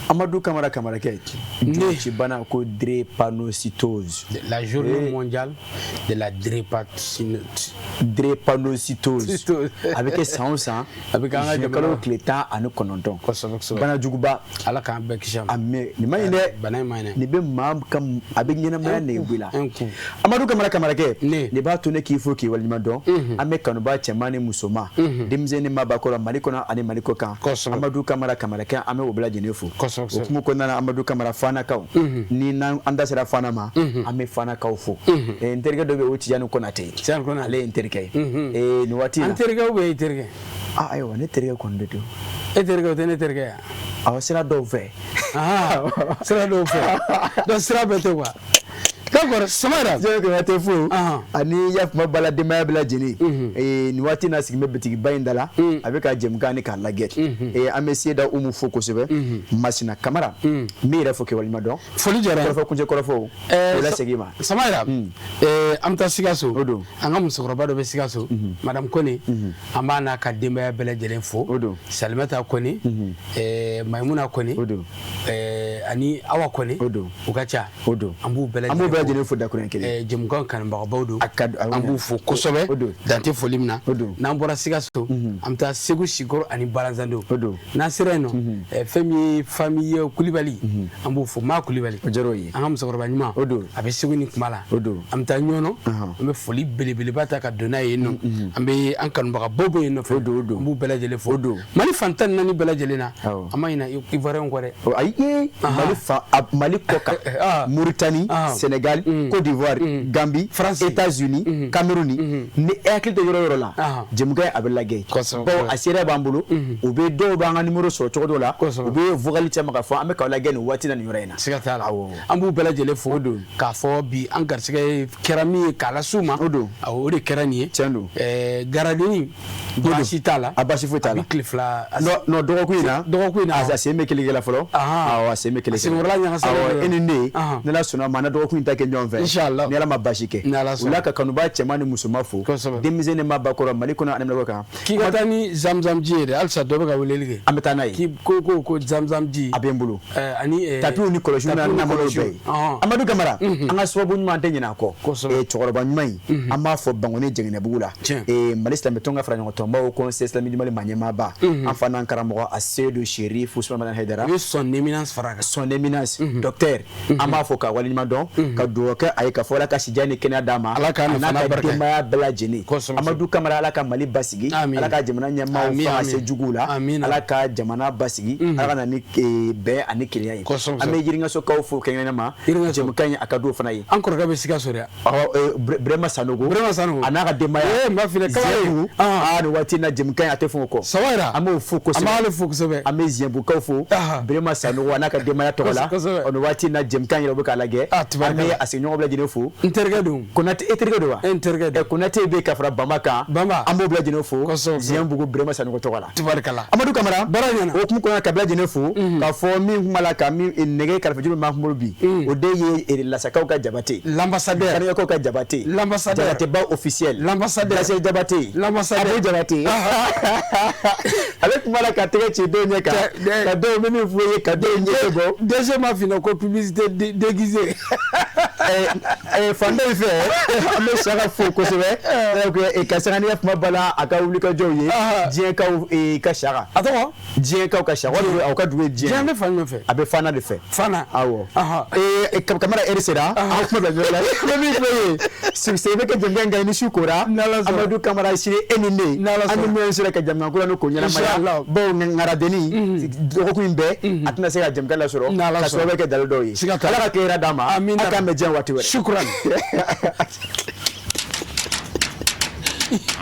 Amadu Kamara Kamarakɛ, jolici bana ko drépanocytose. La journée mondiale de la drépanocytose. A bɛ kɛ san o san. A bɛ kɛ an ka juillet kalo tile 19. Kosɛbɛ kosɛbɛ. Bana juguba. Ala k'an bɛɛ kisi a ma. Ami, nin man ɲi dɛ. Bana in man ɲi dɛ. Nin bɛ maa ka a bɛ ɲɛnamaya nege bɔ i la. Un coup. Amadu Kamara Kamarakɛ. Ne. Nin b'a to ne k'i fo k'i waleɲuman dɔn. An bɛ kanubaa cɛman ni musoman. Denmisɛnnin maabakɔrɔ Mali kɔnɔ ani Mali kɔ kan. Kosɛbɛ. Amadu Kamara Kamarakɛ, an bɛ o bɛɛ lajɛlen fo. Kosɛbɛ kosɛbɛ. O hukumu kɔnɔna na, Amadu Kamara Fanakaw. Ni n'an an da sera Fana ma. An bɛ Fanakaw fo. N terikɛ dɔ bɛ yen, o Tijani Konate. Tijani Konate. Ale ye n terikɛ ye. Nin waati in na. An terikɛ ou bien i terikɛ? Ah ayiwa, ne terikɛ kɔni de don. E terikɛ o tɛ ne terikɛ ye wa? Awɔ, sira dɔw fɛ. Sira dɔw fɛ. Donc sira bɛɛ tɛ quoi. D'accord, Samayira. Jɔn Kuyate fo. Ani Yafuma Bala denbaya bɛɛ lajɛlen. Nin waati in na, sigi bɛ bitigiba in da la. A bɛ ka jɛmukan ni k'a lajɛ. An bɛ Seyida Umu fo kosɛbɛ. Masina Kamara. N b'i yɛrɛ fo k'i waleɲuman dɔn. Foli diyara n ye. Kɔrɔfɔ kuncɛ kɔrɔfɔw. O lasegin i ma. Samayira. An bɛ taa Sikaso. O don. An ka musokɔrɔba dɔ bɛ Sikaso. Madame Kone. An b'a n'a ka denbaya bɛɛ lajɛlen fo. O don. Salimata Kone. Mayimuna Kone. O don. Ani Awa Kone. O don. U ka ca. O don. An b'u bɛɛ An b'u bɛɛ lajɛlen fo dakuruɲɛ kelen. Jɛmukan kanubagabaw don. A ka di, An b'u fo kosɛbɛ. O don. Dan tɛ foli min na. O don. N'an bɔra Sikaso, an bɛ taa Segu Sikɔrɔ ani Balanzando. O don. N'an sera yen nɔ, fɛn min ye famille Kulibali, an b'u fo, Ma Kulibali. O diyara o ye. An ka musokɔrɔba ɲuman. O don. A bɛ Segu ni kuma la. O don. An bɛ taa Ɲɔnɔ. An bɛ foli belebeleba ta ka don n'a ye yen nɔ. An bɛ an kanubagabaw bɛ yen nɔ fɛ. O don, o don. An b'u bɛɛ lajɛlen fo. O don. Mali fan 14 bɛɛ lajɛlen na. Awɔ. An ma ɲinɛ Ivoirien kɔ dɛ. Ayi, Mali fan, Mali kɔ kan. Mauritanie, Sénégal, Côte d'Ivoire, Gambie, France, États-Unis, Cameroun, ni e hakili tɛ yɔrɔ o yɔrɔ la, jɛmukan a bɛ lajɛ. Bawo a seereya b'an bolo, u bɛ dɔw b'an ka numéro sɔrɔ cogo dɔ la, u bɛ vocal caman k'a fɔ an bɛ k'aw lajɛ nin waati la nin yɔrɔ in na. Siga t'a la. An b'u bɛɛ lajɛlen fo k'a fɔ bi an garisɛgɛ kɛra min ye k'a las'u ma. O don. Awɔ, o de kɛra nin ye. Tiɲɛ don. Garadeni baasi t'a la. A baasi foyi t'a la. A bɛ tile 2. Non, dɔgɔkun in na. Dɔgɔkun in na. A sen bɛ kelen kɛ la fɔlɔ. Awɔ, a sen bɛ kelen kɛ. A senkɔrɔla ɲagasalen Awɔ, don. e ni ne, ni Ala sɔnna a ma, an na dɔgɔkun in ta kɛ ɲɔgɔn fɛ. Inchallah. Ni Ala ma baasi kɛ. Ni Ala sɔnna. O la ka kanubaa cɛman ni musoman fo. Kosɛbɛ. Denmisɛn ni maabakɔrɔ, Mali kɔnɔ ani Mali kɔ kan. K'i ka taa ni zamzam ji ye dɛ, halisa dɔ bɛ ka weleli kɛ. An bɛ taa n'a ye. K'i ko zamzam ji. A bɛ n bolo. Ani tapiw ni kɔlɔsiw n'a tapiw ni namaraw kɔlɔsiw. bɛɛ ye. Amadu Kamara, an ka sababu ɲuman tɛ ɲinɛ a kɔ. Kosɛbɛ. Cɛkɔrɔba ɲuman in, an b'a fɔ Bankoni Jɛngɛnɛbugu la. Mali silamɛtɔn ka fara ɲɔgɔn tɔnbaw Conseil islamique du Mali maa ɲɛmaaba. An fa n'an karamɔgɔ a Seyidu Serif Usumani Madani Hayidara. U ye son éminence fara a kan. Son éminence, docteur. An b'a fɔ ka waleɲuman dɔn, ka dugawu kɛ a ye ka fɔ Ala ka sijan ni kɛnɛya d'a ma. Ala k'a a n'a nafa n'a ka barika. denbaya bɛɛ lajɛlen. Kosɛbɛ. Amadu Kamara, Ala ka Mali basigi. Amin. Ala ka jamana ɲɛmaaw Amin, fanga amin. se juguw la. Amin. Ala ka jamana basigi. Ala ka na ni bɛn ani kelenya ye. Kosɛbɛ. An bɛ Yiringasokaw fo kɛrɛnkɛrɛnnenya ma. Yiringaso. Jɛmukan in a ka d'o fana ye. An kɔrɔkɛ bɛ Sikaso de. Awɔ, Burema Sanogo. Burema Sanogo. A n'a ka denbaya. N b'a f'i ye, kaba ye. Zɛnbu. Nin waati in na jɛmukan in a tɛ fɛn o kɔ. Samayira. An b'o fo kosɛbɛ. An b'ale fo kosɛbɛ. An bɛ Zɛnbukaw fo. Burema Sanogo a n'a ka denbaya tɔgɔ la. Kosɛbɛ. Nin waati in na jɛmukan yɛrɛ u bɛ k'a lajɛ. Tabarikala. An bɛ a sigiɲɔgɔn bɛɛ lajɛlen fo. N terikɛ don. Konate, e terikɛ don wa? E n terikɛ don. Konate bɛ ka fara Bamba kan. Bamba. An b'o bɛɛ lajɛlen fo. Kosɛbɛ. Zɛnbugu Burema Sanogo tɔgɔ la. Tabarikala. Amadu Kamara. Baara ɲɛna. O hukumu kɔnɔna ka bɛɛ lajɛlen fo. K'a fɔ min kuma la ka min nɛgɛ karafejuru min b'an bolo bi. O de ye Lasakaw ka Jabate. L'ambassadeur. Kanikaw ka Jabate. L'ambassadeur. Jabateba officiel. L'ambassadeur. Gasel Jabate. L'ambassadeur. Abu Jabate. Ale kuma la ka tɛgɛ ci dɔw ɲɛ kan. Ka dɔw bɛ min f'u ye ka dɔw ɲɛ bɔ. DG m'a f'i ɲɛna ko publicité déguisée. Fan dɔ in fɛ, an bɛ Saka fo kosɛbɛ. Ka sanga ni kuma bala a ka wulikajɔw ye. Diɲɛkaw ka Saka. A tɔgɔ? Diɲɛkaw ka Saka. Walima aw ka dugu ye diɲɛ. Diɲɛ bɛ fan jumɛn fɛ? A bɛ Fana de fɛ. Fana. Awɔ. Kamara heure sera. An kuma bila ɲɔgɔn la. N bɛ min fɔ e ye, succès bɛ kɛ jɛmukan in kan i ni su kora. Amadu Kamara sini e ni ne. An ni min sera ka jɛmukan kura ni ko ɲɛnamaya. Bawo ŋaradenni dɔgɔkun in bɛɛ a tɛna se ka jɛmukan lasɔrɔ. Ka sababu kɛ dalu dɔw ye. Ala ka kɛ hɛrɛ d'an ma. Amina. A k'an bɛn diɲɛ waati wɛrɛ. Shukran.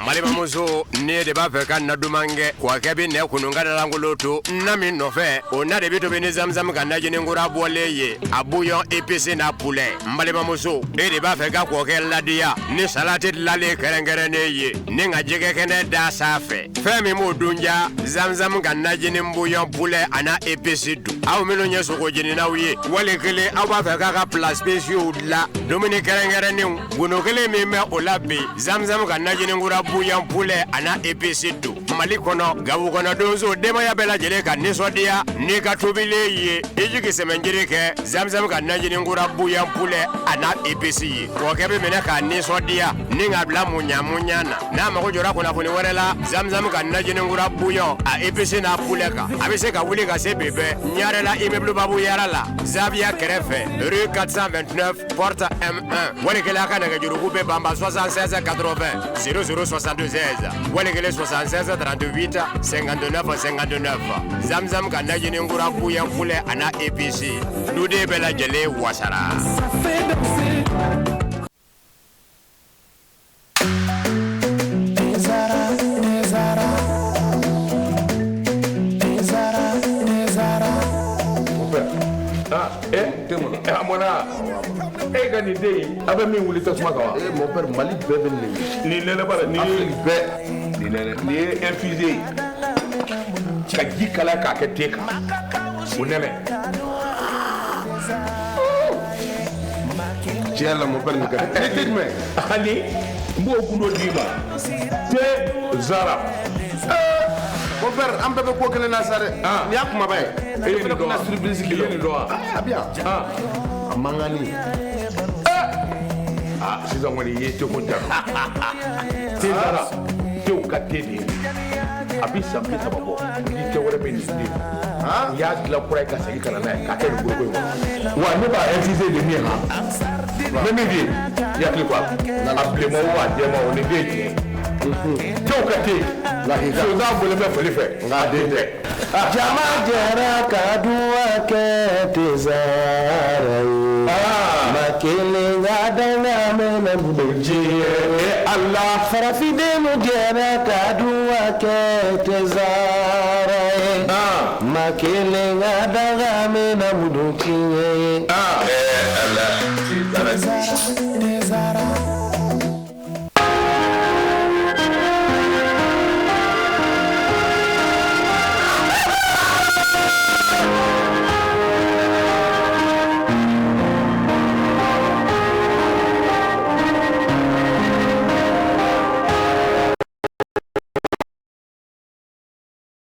Malibamuso ne de b'a fɛ ka na duman kɛ kɔkɛ bɛ nɛ kunun ka dalankolon to na min nɔfɛ o na de bɛ tobi ni zamzam ka najini kura bɔlen ye a bouillon épicé n'a poulet. N balimamuso e de b'a fɛ ka kɔkɛ ladiya ni salati dilanlen kɛrɛnkɛrɛnnen ye ni ka jɛgɛ kɛnɛ da sanfɛ fɛn min b'o dun ja zamzam ka najini bouillon poulet a n'a épice dun. Aw minnu ye sogo jeninaw ye wali kelen aw b'a fɛ k'a ka plats spéciaux dilan dumuni kɛrɛnkɛrɛnnenw gundo kelen min bɛ o la bi zamzam ka najini kura bouillon poulet a n'a épice dun. Mali kɔnɔ Gawo kɔnɔ donso denbaya bɛɛ lajɛlen ka nisɔndiya n'i ka tobilen ye i jigi sɛmɛnjiri kɛ zamzam ka najini kura bouillon poulet a n'a épice ye kɔkɛ bɛ minɛ k'a nisɔndiya ni k'a bila muɲa muɲa na. N'a mago jɔra kunnafoni wɛrɛ la zamzam ka najini kura bouillon a épice n'a poulet kan a bɛ se ka wuli ka se bi bɛɛ Ɲarela immeuble Babu Yara la Zaviya kɛrɛfɛ rue 429 porte M1 wali kelen a ka nɛgɛjuruku bɛ banba 76 80 00 76 wali kelen 76 38 59 59. Zamzam ka najini kura bouillon poulet a n'a épice duden bɛɛ lajɛlen wasara. A mɔna e ka nin den in a bɛ min wuli tasuma kan wa. Mon père, Mali bɛɛ bɛ nin nin nɛnɛ ba la nin ye Afrique bɛɛ nin nɛnɛ nin ye infusé ye ka ji kalaya k'a kɛ te kan o nɛnɛ. Tiɲɛ la mon père nin ka di. Ni te jumɛn? Ani n b'o gundo d'i ma te Zara. Mon père, an bɛɛ bɛ ko kelen na sa dɛ. Nin y'a kumaba ye. E ye nin dɔn wa? Surprise I ye nin dɔn wa? A bɛ yan. A mankanni. Ah, sisan kɔni i ye teko ja. Te Zara, tew ka te de ye. A bɛ san 30 bɔ ni tɛ wɛrɛ bɛ nin den. U y'a dilan kura ye ka segin ka na n'a ye k'a kɛ nin boloko in kɔnɔ. Wa ne b'a infusé de min han. N bɛ min f'i ye, i hakili to a la. A bilenman o a jɛman o nin den ye tiɲɛ ye. Tew ka te. Sonsan bɔlen bɛ fali fɛ nka a den tɛ. Jama jɛra ka duwa kɛ te Zara ye. Ma kelen ka danga mɛnɛ bolo diɲɛ Ala. Farafindenw jɛra ka duwa kɛ te Zara ye. Ma kelen ka danga mɛnɛ bolo diɲɛ ye. Ala. Te Zara.